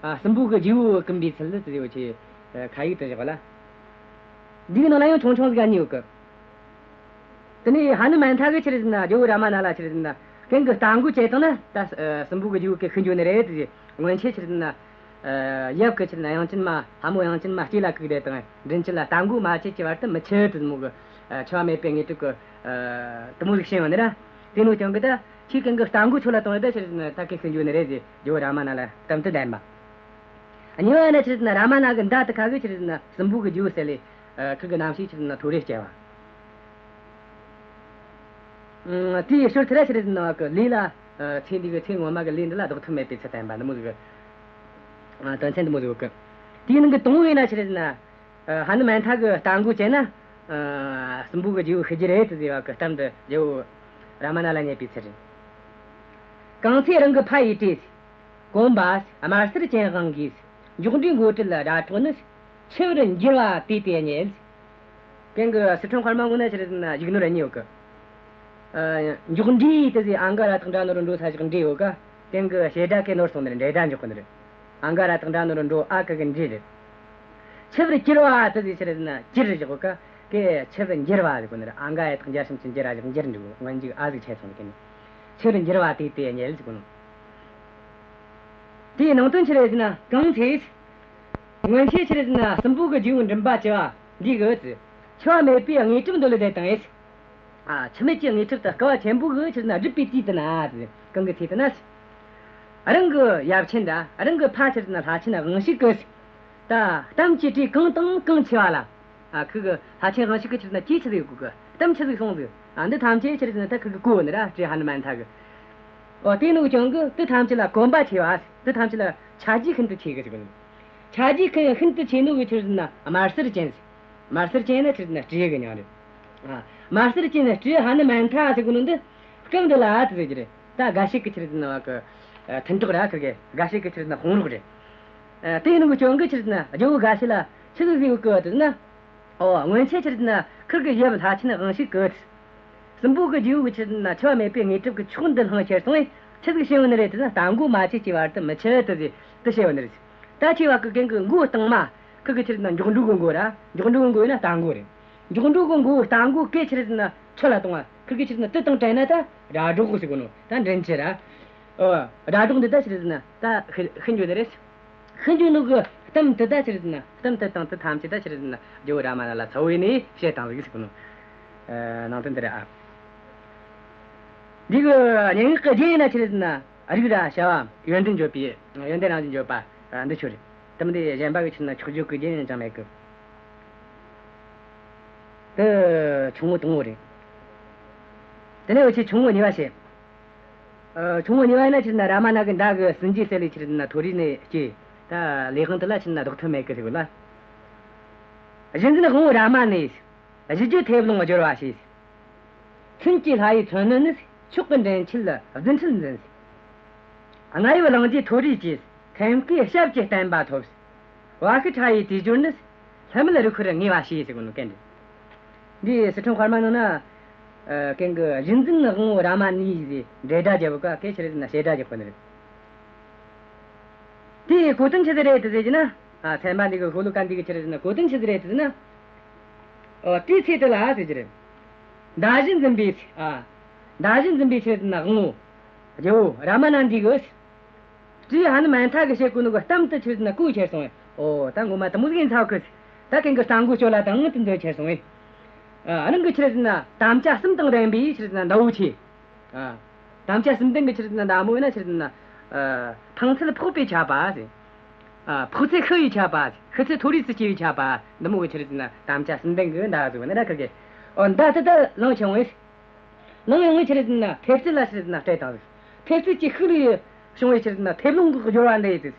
ཨ། སྲིན་པོ་གི་རྗེ་བོ་བཀུམ་པའི་ཚུལ་ལ་ཟེར་འུ་ཆོས་ཁ་ཡིག་ཏུ་བཞག་པ་ལ། འདིའི་ནང་ལ་ཡང་ཆུང་ཆུང་ཟིག་གཉིས་ཡོད་གི། དེ་ནས་ཧ་ནུ་མན་ཐ་གིས་ཆི་རེད་ཟེར་ན་རྒྱལ་བོ་རཱ་མ་ན་ལ་ཆི་རེད་ཟེར་ན་གན་གི་རྟ་མགོ་བཅད་བཏང་ན་ད། ཨ། སྲིན་པོ་གི་རྗེ་བོ་གིས་ཤི་འགྱོ་ནི་རེད་དེ། སྔོན་ཆད་ཆི་རེད་ཟེར་ན། ཨ། ཡབ་གིས་ཆི་རེད་ཟེར་ན་དབྱངས་ཅན་མ། ལྷ་མོ་དབྱངས་ཅན་མ་སྐེ་ལ་བཀུག་དེ་དང་མགྲིན་བཅུ་ལ་རྟ་མགོ་མ་བཅད་ཀྱི་བར་དུ་མི་འཆི་དེ་མོ་གི། ཨ། འཆི་བ་མེད་པའི་དངོས་གྲུབ་ཀྱི། ཨ། དེ་མོ་ཟིག་བྱིན་ཡོད་ནི་ར། དེ་ནོ་ཀྱང་གི་ད་ཁྱོས་གན་གི་རྟ་མགོ་ཆོད་ལ་གཏོང་ཡོད་ད་ཆི་རེད་ཟེར་ན་ད་གན་ཤི་འགྱོ་ནི་རེད་ཟེར་རྒྱལ་བོ་རཱ་མ་ན་ལ་གཏམ་དེ་བདེན་པ། གཉིས་པ་ན་ཆི་རེད་ཟེར་ན་རཱ་མ་ན་གི་མདའ་དེ་ཁ་གིས་ཆི་རེད་ཟེར་ན་སྲིན་པོ་གི་རྗེ་བོ་བསད་ལས། ཨ། ཁུར་གི་རྣམ་ཤེས་ཆི་རེད་ཟེར་ན་མཐོ་རིས་སྐྱེ་བ། ཨ། དེའི་ཞོར་དེ་ར་ཆི་རེད་ཟེར་ན་བ་གི་ལས་ལ། ཨ། ཚེ་འདི་གི་ཚེ་སྔོན་མ་གི་ལས་འདི་ལ་ལྡོག་ཐབས་མེད་པའི་ཚུལ་བསྟན་པ་འདི་མོ་ཟིག་གི། ཨ། དོན་ཚན་འདི་མོ་ཟིག་ཡོད་གི། དེའི་ནང་གི་དང་པོ་ཡིན་ན་ཆི་རེད་ཟེར་ན། ཨ། ཧ་ནུ་མན་ཐ་གི་རྟ་མགོ་བཅད་ན། ཨ། སྲིན་པོ་གི་རྗེ་བོ་ཤི་རྒྱུ་རེད་དེ་ཟེར་བ་གི་གཏམ་འདི་རྒྱལ་བོ་རཱ་མ་ན་ལ་བསྙད་པའི་ཚུལ་རེད། གང་ཚེ་རང་གི་ཕ་ཡི་བྲོས། གོམ་པ་དམར་སེར་ཅན་དབང་གིས། མགྱོགས་འགྲོས་མགོ་དྲིལ་སྒྲ་སྒྲོགས་ནི། འཆི་བར་འགྱུར་བ་དེ་དེ་རྙེད། གན་གི་སི་ཁྲོན་དཔར་མ་ངོ་ན་ཆི་རེད་ཟེར་ན་ཡིག་ནོར་གཉིས་ཡོད་གི། ཨ། མགྱོགས་འགྲོས་དེ་ཟེར་ཨ་ག་ར་བཏགས་འགྲ་ནོར་འགྲོ་ས་བཞག་འགྲོས་ཡོད་ག། གན་གི་བྱེད་སྒྲ་གན་ནོར་སོང་ནི་རེད། འབྲེལ་སྒྲ་འཇོག་གི་ནི་རེད། ཨ་ག་ར་བཏགས་འགྲ་ནོར་འགྲོ། འ་ག་གི་འགྲོས་རེད། འཆི་བར་གྱུར་པ་དེ་ཟེར་ཆི་རེད་ཟེར་ན་གྱུར་བཞག་ག། གན་འཆི་བར་འགྱུར་བ་ཟེར་གོ་ནི་རེད། ཨ་ག་ཡ་བཏགས་འགྱ་ཞབས་ཀྱུ་འགྱུར་ར་བཞག་འགྱུར་འགྲོ། སྔོན་འཇུག་འ་ཟིག་ཆད་སོང་ནི་གན་ནི། འཆི་བར་འགྱུར་བ་དེ་དེ་རྙེད་ཟེར་གོ་ནོ། དེའི་ནང་དོན་ཆི་རེད་ཟེར་ན་གང་ཚེ། སྔོན་ཆད་ཆི་རེད་ཟེར་ན་སྲིན་པོ་གི་རྗེ་བོ་མགྲིན་པ་བཅུ་བ་འདི་གིས་འཆི་བ་མེད་པའི་དངོས་གྲུབ་འདོད་ལ་བསྡད་དང་ཨེ། ཨ། འཆི་མེད་ཀྱི་དངོས་གྲུབ་དེ་དཀའ་བ་ཆེན་པོ་གིས་ཆི་རེད་ཟེར་ན་སྒྲུབ་པའི་དུས་དེ་ན་ཟེར། གང་གི་ཚེ་དེ་ན་ཟེར། རང་གི་ཡབ་ཆེན་དང་རང་གི་ཕ་ཆི་རེད་ཟེར་ན་ལྷ་ཆེན་དབང་ཕྱུག་གིས་ད་གཏམ་གྱི་གྲོས་གང་དང་གང་བྱས་པ་ལ། ཨ། ཁུར་གི་ལྷ་ཆེན་དབང་ཕྱུག་གིས་ཆི་རེད་ཟེར་ན་གྲོས་ཆི་ཟིག་བཀོད་གི། གཏམ་ཆི་ཟིག་གསུངས་ཟིག། ཨ། འདི་ཐམས་ཅད་ཆི་རེད་ཟེར་ན་ད་ཁུར་གིས་གོ་ནི་ར་རྗེ་ཧ་ནུ་མན་ཐ་གིས། འོ། དེ་ནོ་ཀྱང་གི་དེ་ཐམས་ཅད་ལ་གོམས་པ་ཆེ་བ། དེ་ཐམས་ཅད་ལ་ཆ་རྒྱུས་ཤིན་ཏུ་ཆེ་གི་ཟེར་གི་ནོ། ཆ་རྒྱུས་ཤིན་ཤིན་ཏུ་ཆེ་ནོ་གི་ཆི་རེད་ཟེར་ན་དམར་སེར་ཅན་ཟེར། དམར་སེར་ཅན་ནི་ཆི་རེད་ཟེར་ན་སྤྲེའུ་གི་མྱིང་རེད། ཨ། དམར་སེར་ཅན་ནི་སྤྲེའུ་ཧ་ནུ་མན་ཐ་ཟེར་གོ་ནོ་འདི་སྐབས་འདི་ལ་ཨ་ཙི་ཟེར་གི་རེད། ད་འགའ་ཞིག་གི་ཆི་རེད་ཟེར་ན་བ་གི། ཨ། མཐུན་གྲོགས་ར་ཁུར་གི། འགའ་ཞིག་གི་ཆི་རེད་ཟེར་ན་དཔུང་རོགས་རེད། ཨ། དེ་ནོ་ཀྱང་གི་ཆི་རེད་ཟེར་ན་རྒྱལ་བོ་དགའ་བྱེད་ལ་ཆི་ཟིག་ཟེར་གི་ཟེར་ན། ཨོ། སྔོན་ཆད་ཆི་རེད་ཟེར་ན་ཁུར་གི་ཡབ་ལྷ་ཆེན་དབང་ཕྱུག་གིས། སྲིན་པོ་གི་རྗེ་བོ་གིས་ཆི་རེད་ཟེར་ན་འཆི་བ་མེད་པའི་དངོས་གྲུབ་ཀྱི་མཆོག་འདི་བླངས་ཁྱེར་སོང་བས་ཆི་ཟིག་བྱིན་ཡོད་ནི་རེད་ཟེར་ན། རྟ་མགོ་མ་བཅད་ཀྱི་བར་དུ་མི་འཆི་དེ་ཟེར་དེ་བྱིན་ཡོད་ནི་རེད། ད་ཁྱོས་བ་གི་གན་གི་མགོ་སྟེང་མ་ཁུར་གི་ཆི་རེད་ཟེར་ན་མགྱོགས་འགྲོ་གི་མགོ་ར། མགྱོགས་འགྲོ་གི་མགོ་ཡིན་ན་རྟ་མགོ་རེད། མགྱོགས་འགྲོ་གི་མགོ་རྟ་མགོ་གན་ཆི་རེད་ཟེར་ན་ཆོད་ལ་གཏོང་བ། ཁུར་གི་ཆི་རེད་ཟེར་ན་དེ་དང་བྲལ་ན་ད་སྒྲ་སྒྲོགས་ཟེར་གོ་ནོ། ད་མགྲིན་བཅུ་ར། ཨོ། སྒྲ་སྒྲོགས་འདི་ད་ཆི་རེད་ཟེར་ན་ད་ཤི་ཤི་འགྱོ་ནི་རེད། ཤི་འགྱོ་ནོ་གི་གཏམ་དེ་ད་ཆི་རེད་ཟེར་ན། གཏམ་དེ་དང་དེ་ཐམས་ཅད་ད་ཆི་རེད་ཟེར་ན་རྒྱལ་བོ་རཱ་མ་ན་ལ་ཚ་བོ་ཡིན་ནས་བཤད་བཏང་ཟིག་ཟེར་གི་ནོ། ཨ། ནང་དོན་འདི་རེད་ཨ། འདི་གི་སྙན་ངག་གི་རྒྱན་ཡིན་ན་ཆི་རེད་ཟེར་ན་རིགས་ར་བྱ་བ་ཡོན་ཏན་བརྗོད་པའི། ཡོན་ཏན་རང་བཞིན་བརྗོད་པ། ཨ། འདི་ཆོ་རེད། གཏམ་འདི་གཞན་པ་གི་ཆི་རེད་ཟེར་ན་འཁྱོག་བརྗོད་གི་རྒྱན་ཡང་ཅང་མེད་གི། དེ་ཆུང་ངུ་དང་པོ་རེད། དེ་ནས་འུ་ཆོས་ཆུང་ངུ་གཉིས་པ་བཤད། ཨ། ཆུང་ངུ་གཉིས་པ་ཡིན་ན་ཆི་རེད་ཟེར་ན་རཱ་མ་ན་གི་མདའ་གི་སྲིན་རྗེ་བསད་ལས་ཆི་རེད་ཟེར་ན་མཐོ་རིས་ནས་སྐྱེས། ད་ལས་དབང་དེ་ལ་ཆི་རེད་ཟེར་ན་ལྡོག་ཐབས་མེད་གི་ཟེར་གོ་ལ། གཞུ་འཛིན་དབང་བོ་རཱ་མ་ནས། གཞུ་རྒྱུད་མཐེབ་ལོང་སྦྱོར་བ་བྱས། མཚན་གྱི་ལྷ་ཡི་མཚོན་རྣོན་ནི། མཆོག་གི་མགྲིན་ཆུད་རྫུ་འཕྲུལ་འཛིན། རྔ་ཡབ་གླིང་རྗེ་མཐོ་རིས་ཀྱིས། ཐེམ་སྐས་ཞབས་ཀྱི་བརྟན་པ་ཐོབ། བ་ཤི་ཁྲ་ཡི་དུས་སྦྱོར་ནི། ལྷ་མིན་རི་ཁུར་ངེས་པ་ཞེས་ཟེར་གོ་ནོ་གན་རེད། འདི་སི་ཁྲོན་དཔར་མ་ནང་ན། ཨ། གན་གི་གཞུ་འཛིན་དབང་བོ་རཱ་མ་ནས་ཟེར་འབྲེལ་སྒྲ་བརྒྱབ་ག་གན་ཆི་རེད་ཟེར་ན་བྱེད་སྒྲ་བརྒྱབ་གོ་ནི་རེད། དེའི་གོ་དོན་ཆི་ཟིག་རེད་དེ་ཟེར་གྱི་ན། ཨ། ཚན་པ་འདི་གི་ཤོ་ལོ་ཀ་འདི་གི་ཆི་རེད་ཟེར་ན་གོ་དོན་ཆི་ཟིག་རེད་དེ་ཟེར་ན། ཨོ། དེའི་ཚེ་དེ་ལ་ཟེར་གྱི་རེད། མདའ་གཞུ་འཛིན་པའི་ཚེ། ཨ། མདའ་གཞུ་འཛིན་པའི་ཆི་རེད་ཟེར་ན་དབང་བོ། རྒྱལ་བོ་རཱ་མ་ན་འདི་གིས། སྤྲེའུ་ཧ་ནུ་མན་ཐ་གིས་བཤད་གོ་ནོ་གི་གཏམ་དེ་ཆི་རེད་ཟེར་ན་གོ་ཁྱེར་སོང་བས། ཨོ། ད་ངོ་མ་དེ་མོ་ཟིག་ཡིན་ཚ་གི། ད་གན་གི་རྟ་མགོ་གཅོད་ལ་དང་དེ་འདོད་ཁྱེར་སོང་བས། ཨ། རང་གི་ཆི་རེད་ཟེར་ན་དམ་བཅའ་གསུམ་དང་ལྡན་པའི་ཆི་རེད་ཟེར་ན་མདའ་བོ་ཆེ། ཨ། དམ་བཅའ་གསུམ་ལྡན་གྱི་ཆི་རེད་ཟེར་ན་མདའ་མོ་ཡིན་ན་ཆི་རེད་ཟེར་ན། ཨ། འཕངས་ཚད་ཕོག་པས་ཁྱབ་པ་ཟེར། ཨ། ཕོག་ཚད་ཤི་བས་ཁྱབ་པ་ཟེར། ཤི་ཚད་མཐོ་རིས་སུ་སྐྱེ་བས་ཁྱབ་པ། འདི་མོ་གི་ཆི་རེད་ཟེར་ན་དམ་བཅའ་གསུམ་ལྡན་གྱི་མདའ་ཟེར་བ་ནི་ར་ཁ་གི། ཨོ། མདའ་དེ་ད་ལངས་ཁྱེར་འོང་བས། ལངས་ཡོང་ངས་ཆི་རེད་ཟེར་ན་མཐེབ་རྩེ་ལ་ཆི་རེད་ཟེར་ན་སྤྲད་བཏང་ཟིག་མཐེབ་རྩེ་གི་ཤུགས་ལས་བྱུང་བའི་ཆི་རེད་ཟེར་ན་མཐེབ་ལོང་གི་སྦྱོར་བ་འདི་ཡིན་ཟིག་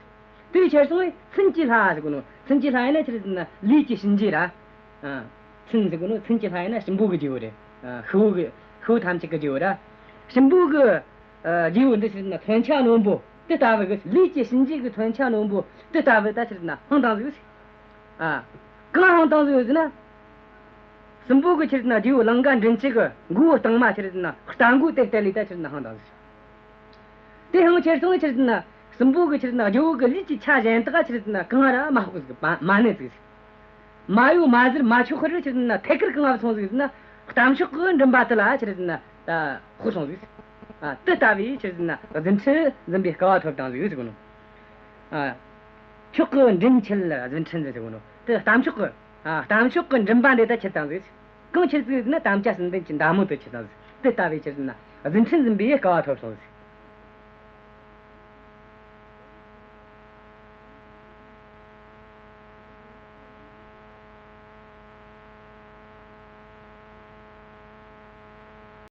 དེ་ཁྱེར་སོང་བས་མཚན་གྱི་ལྷ་ཟེར་གོ་ནོ། མཚན་གྱི་ལྷ་ཡིན་ན་ཆི་རེད་ཟེར་ན་ལས་ཀྱི་གཤིན་རྗེ་ར། ཨ། མཚན་ཟེར་གོ་ནོ། མཚན་གྱི་ལྷ་ཡིན་ན་སྲིན་པོ་གི་རྗེ་བོ་རེད། ཨ། ཤི་བོ་གི། ཤི་བོ་ཐམས་ཅད་ཀྱི་རྗེ་བོ་ར། སྲིན་པོ་གི། ཨ། རྗེ་བོ་འདི་ཆི་རེད་ཟེར་ན་མཚོན་ཆ་རྣོན་པོ་དེ་ལྟ་བུ་གི། ལས་ཀྱི་གཤིན་རྗེ་གི་མཚོན་ཆ་རྣོན་པོ་དེ་ལྟ་བུ་ད་ཆི་རེད་ཟེར་ན་འཕངས་བཏང་ཟིག་ཨ། གང་འཕངས་བཏང་ཟིག་ཟེར་ན། སྲིན་པོ་གི་ཆི་རེད་ཟེར་ན་རྗེ་བོ་ལང་ཀ་མགྲིན་བཅུ་གི་མགོ་བོ་སྟེང་མ་ཆི་རེད་ཟེར་ན་རྟ་མགོ་དེ་སྟེར་ལས་ད་ཆི་རེད་ཟེར་ན་འཕངས་བཏང་ཟིག་དེ་འཕངས་ཁྱེར་སོང་ཆི་རེད་ཟེར་ན་སྲིན་པོ་གི་ཆི་རེད་ཟེར་ན་རྗེ་བོ་གི་ལུས་ཀྱི་ཆ་གཞན་དག་ཆི་རེད་ཟེར་ན་གང་ར་མ་ཕོག་ཟིག་མ་མ་ནས་ཟིག་མ་གཡོ་མ་གཟིར་མ་འཁྱོག་པར་ཆི་རེད་ཟེར་ན་ཐད་ཀར་གང་ང་སོང་ཟིག་ཟེར་ན། རྟ་མཆོག་གི་མགྲིན་པ་དེ་ལ་ཆི་རེད་ཟེར་ན་ད་ཕོག་སོང་ཟིག་ཨ། དེ་ལྟ་བུའི་ཆི་རེད་ཟེར་ན་རྫུ་འཕྲུལ་འཛིན་པའི་སྐལ་བ་ཐོབ་བཏང་ཟིག་ཟེར་གོ་ནོ། ཨ། མཆོག་གི་མགྲིན་ཆུད་རྫུ་འཕྲུལ་འཛིན་ཟེར་གོ་ནོ། དེ་རྟ་མཆོག་གི། ཨ། རྟ་མཆོག་གི་མགྲིན་པ་འདི་ད་ཁྱེར་བཏང་ཟིག་གང་ཁྱེར་ཟིག་ཟེར་ན་དམ་བཅའ་གསུམ་ལྡན་གྱི་མདའ་མོ་དེ་ཁྱེར་བཏང་ཟིག་དེ་ལྟ་བུའི་ཆི་རེད་ཟེར་ན་རྫུ་འཕྲུལ་འཛིན་པའི་སྐལ་བ་ཐོབ་སོང་ཟིག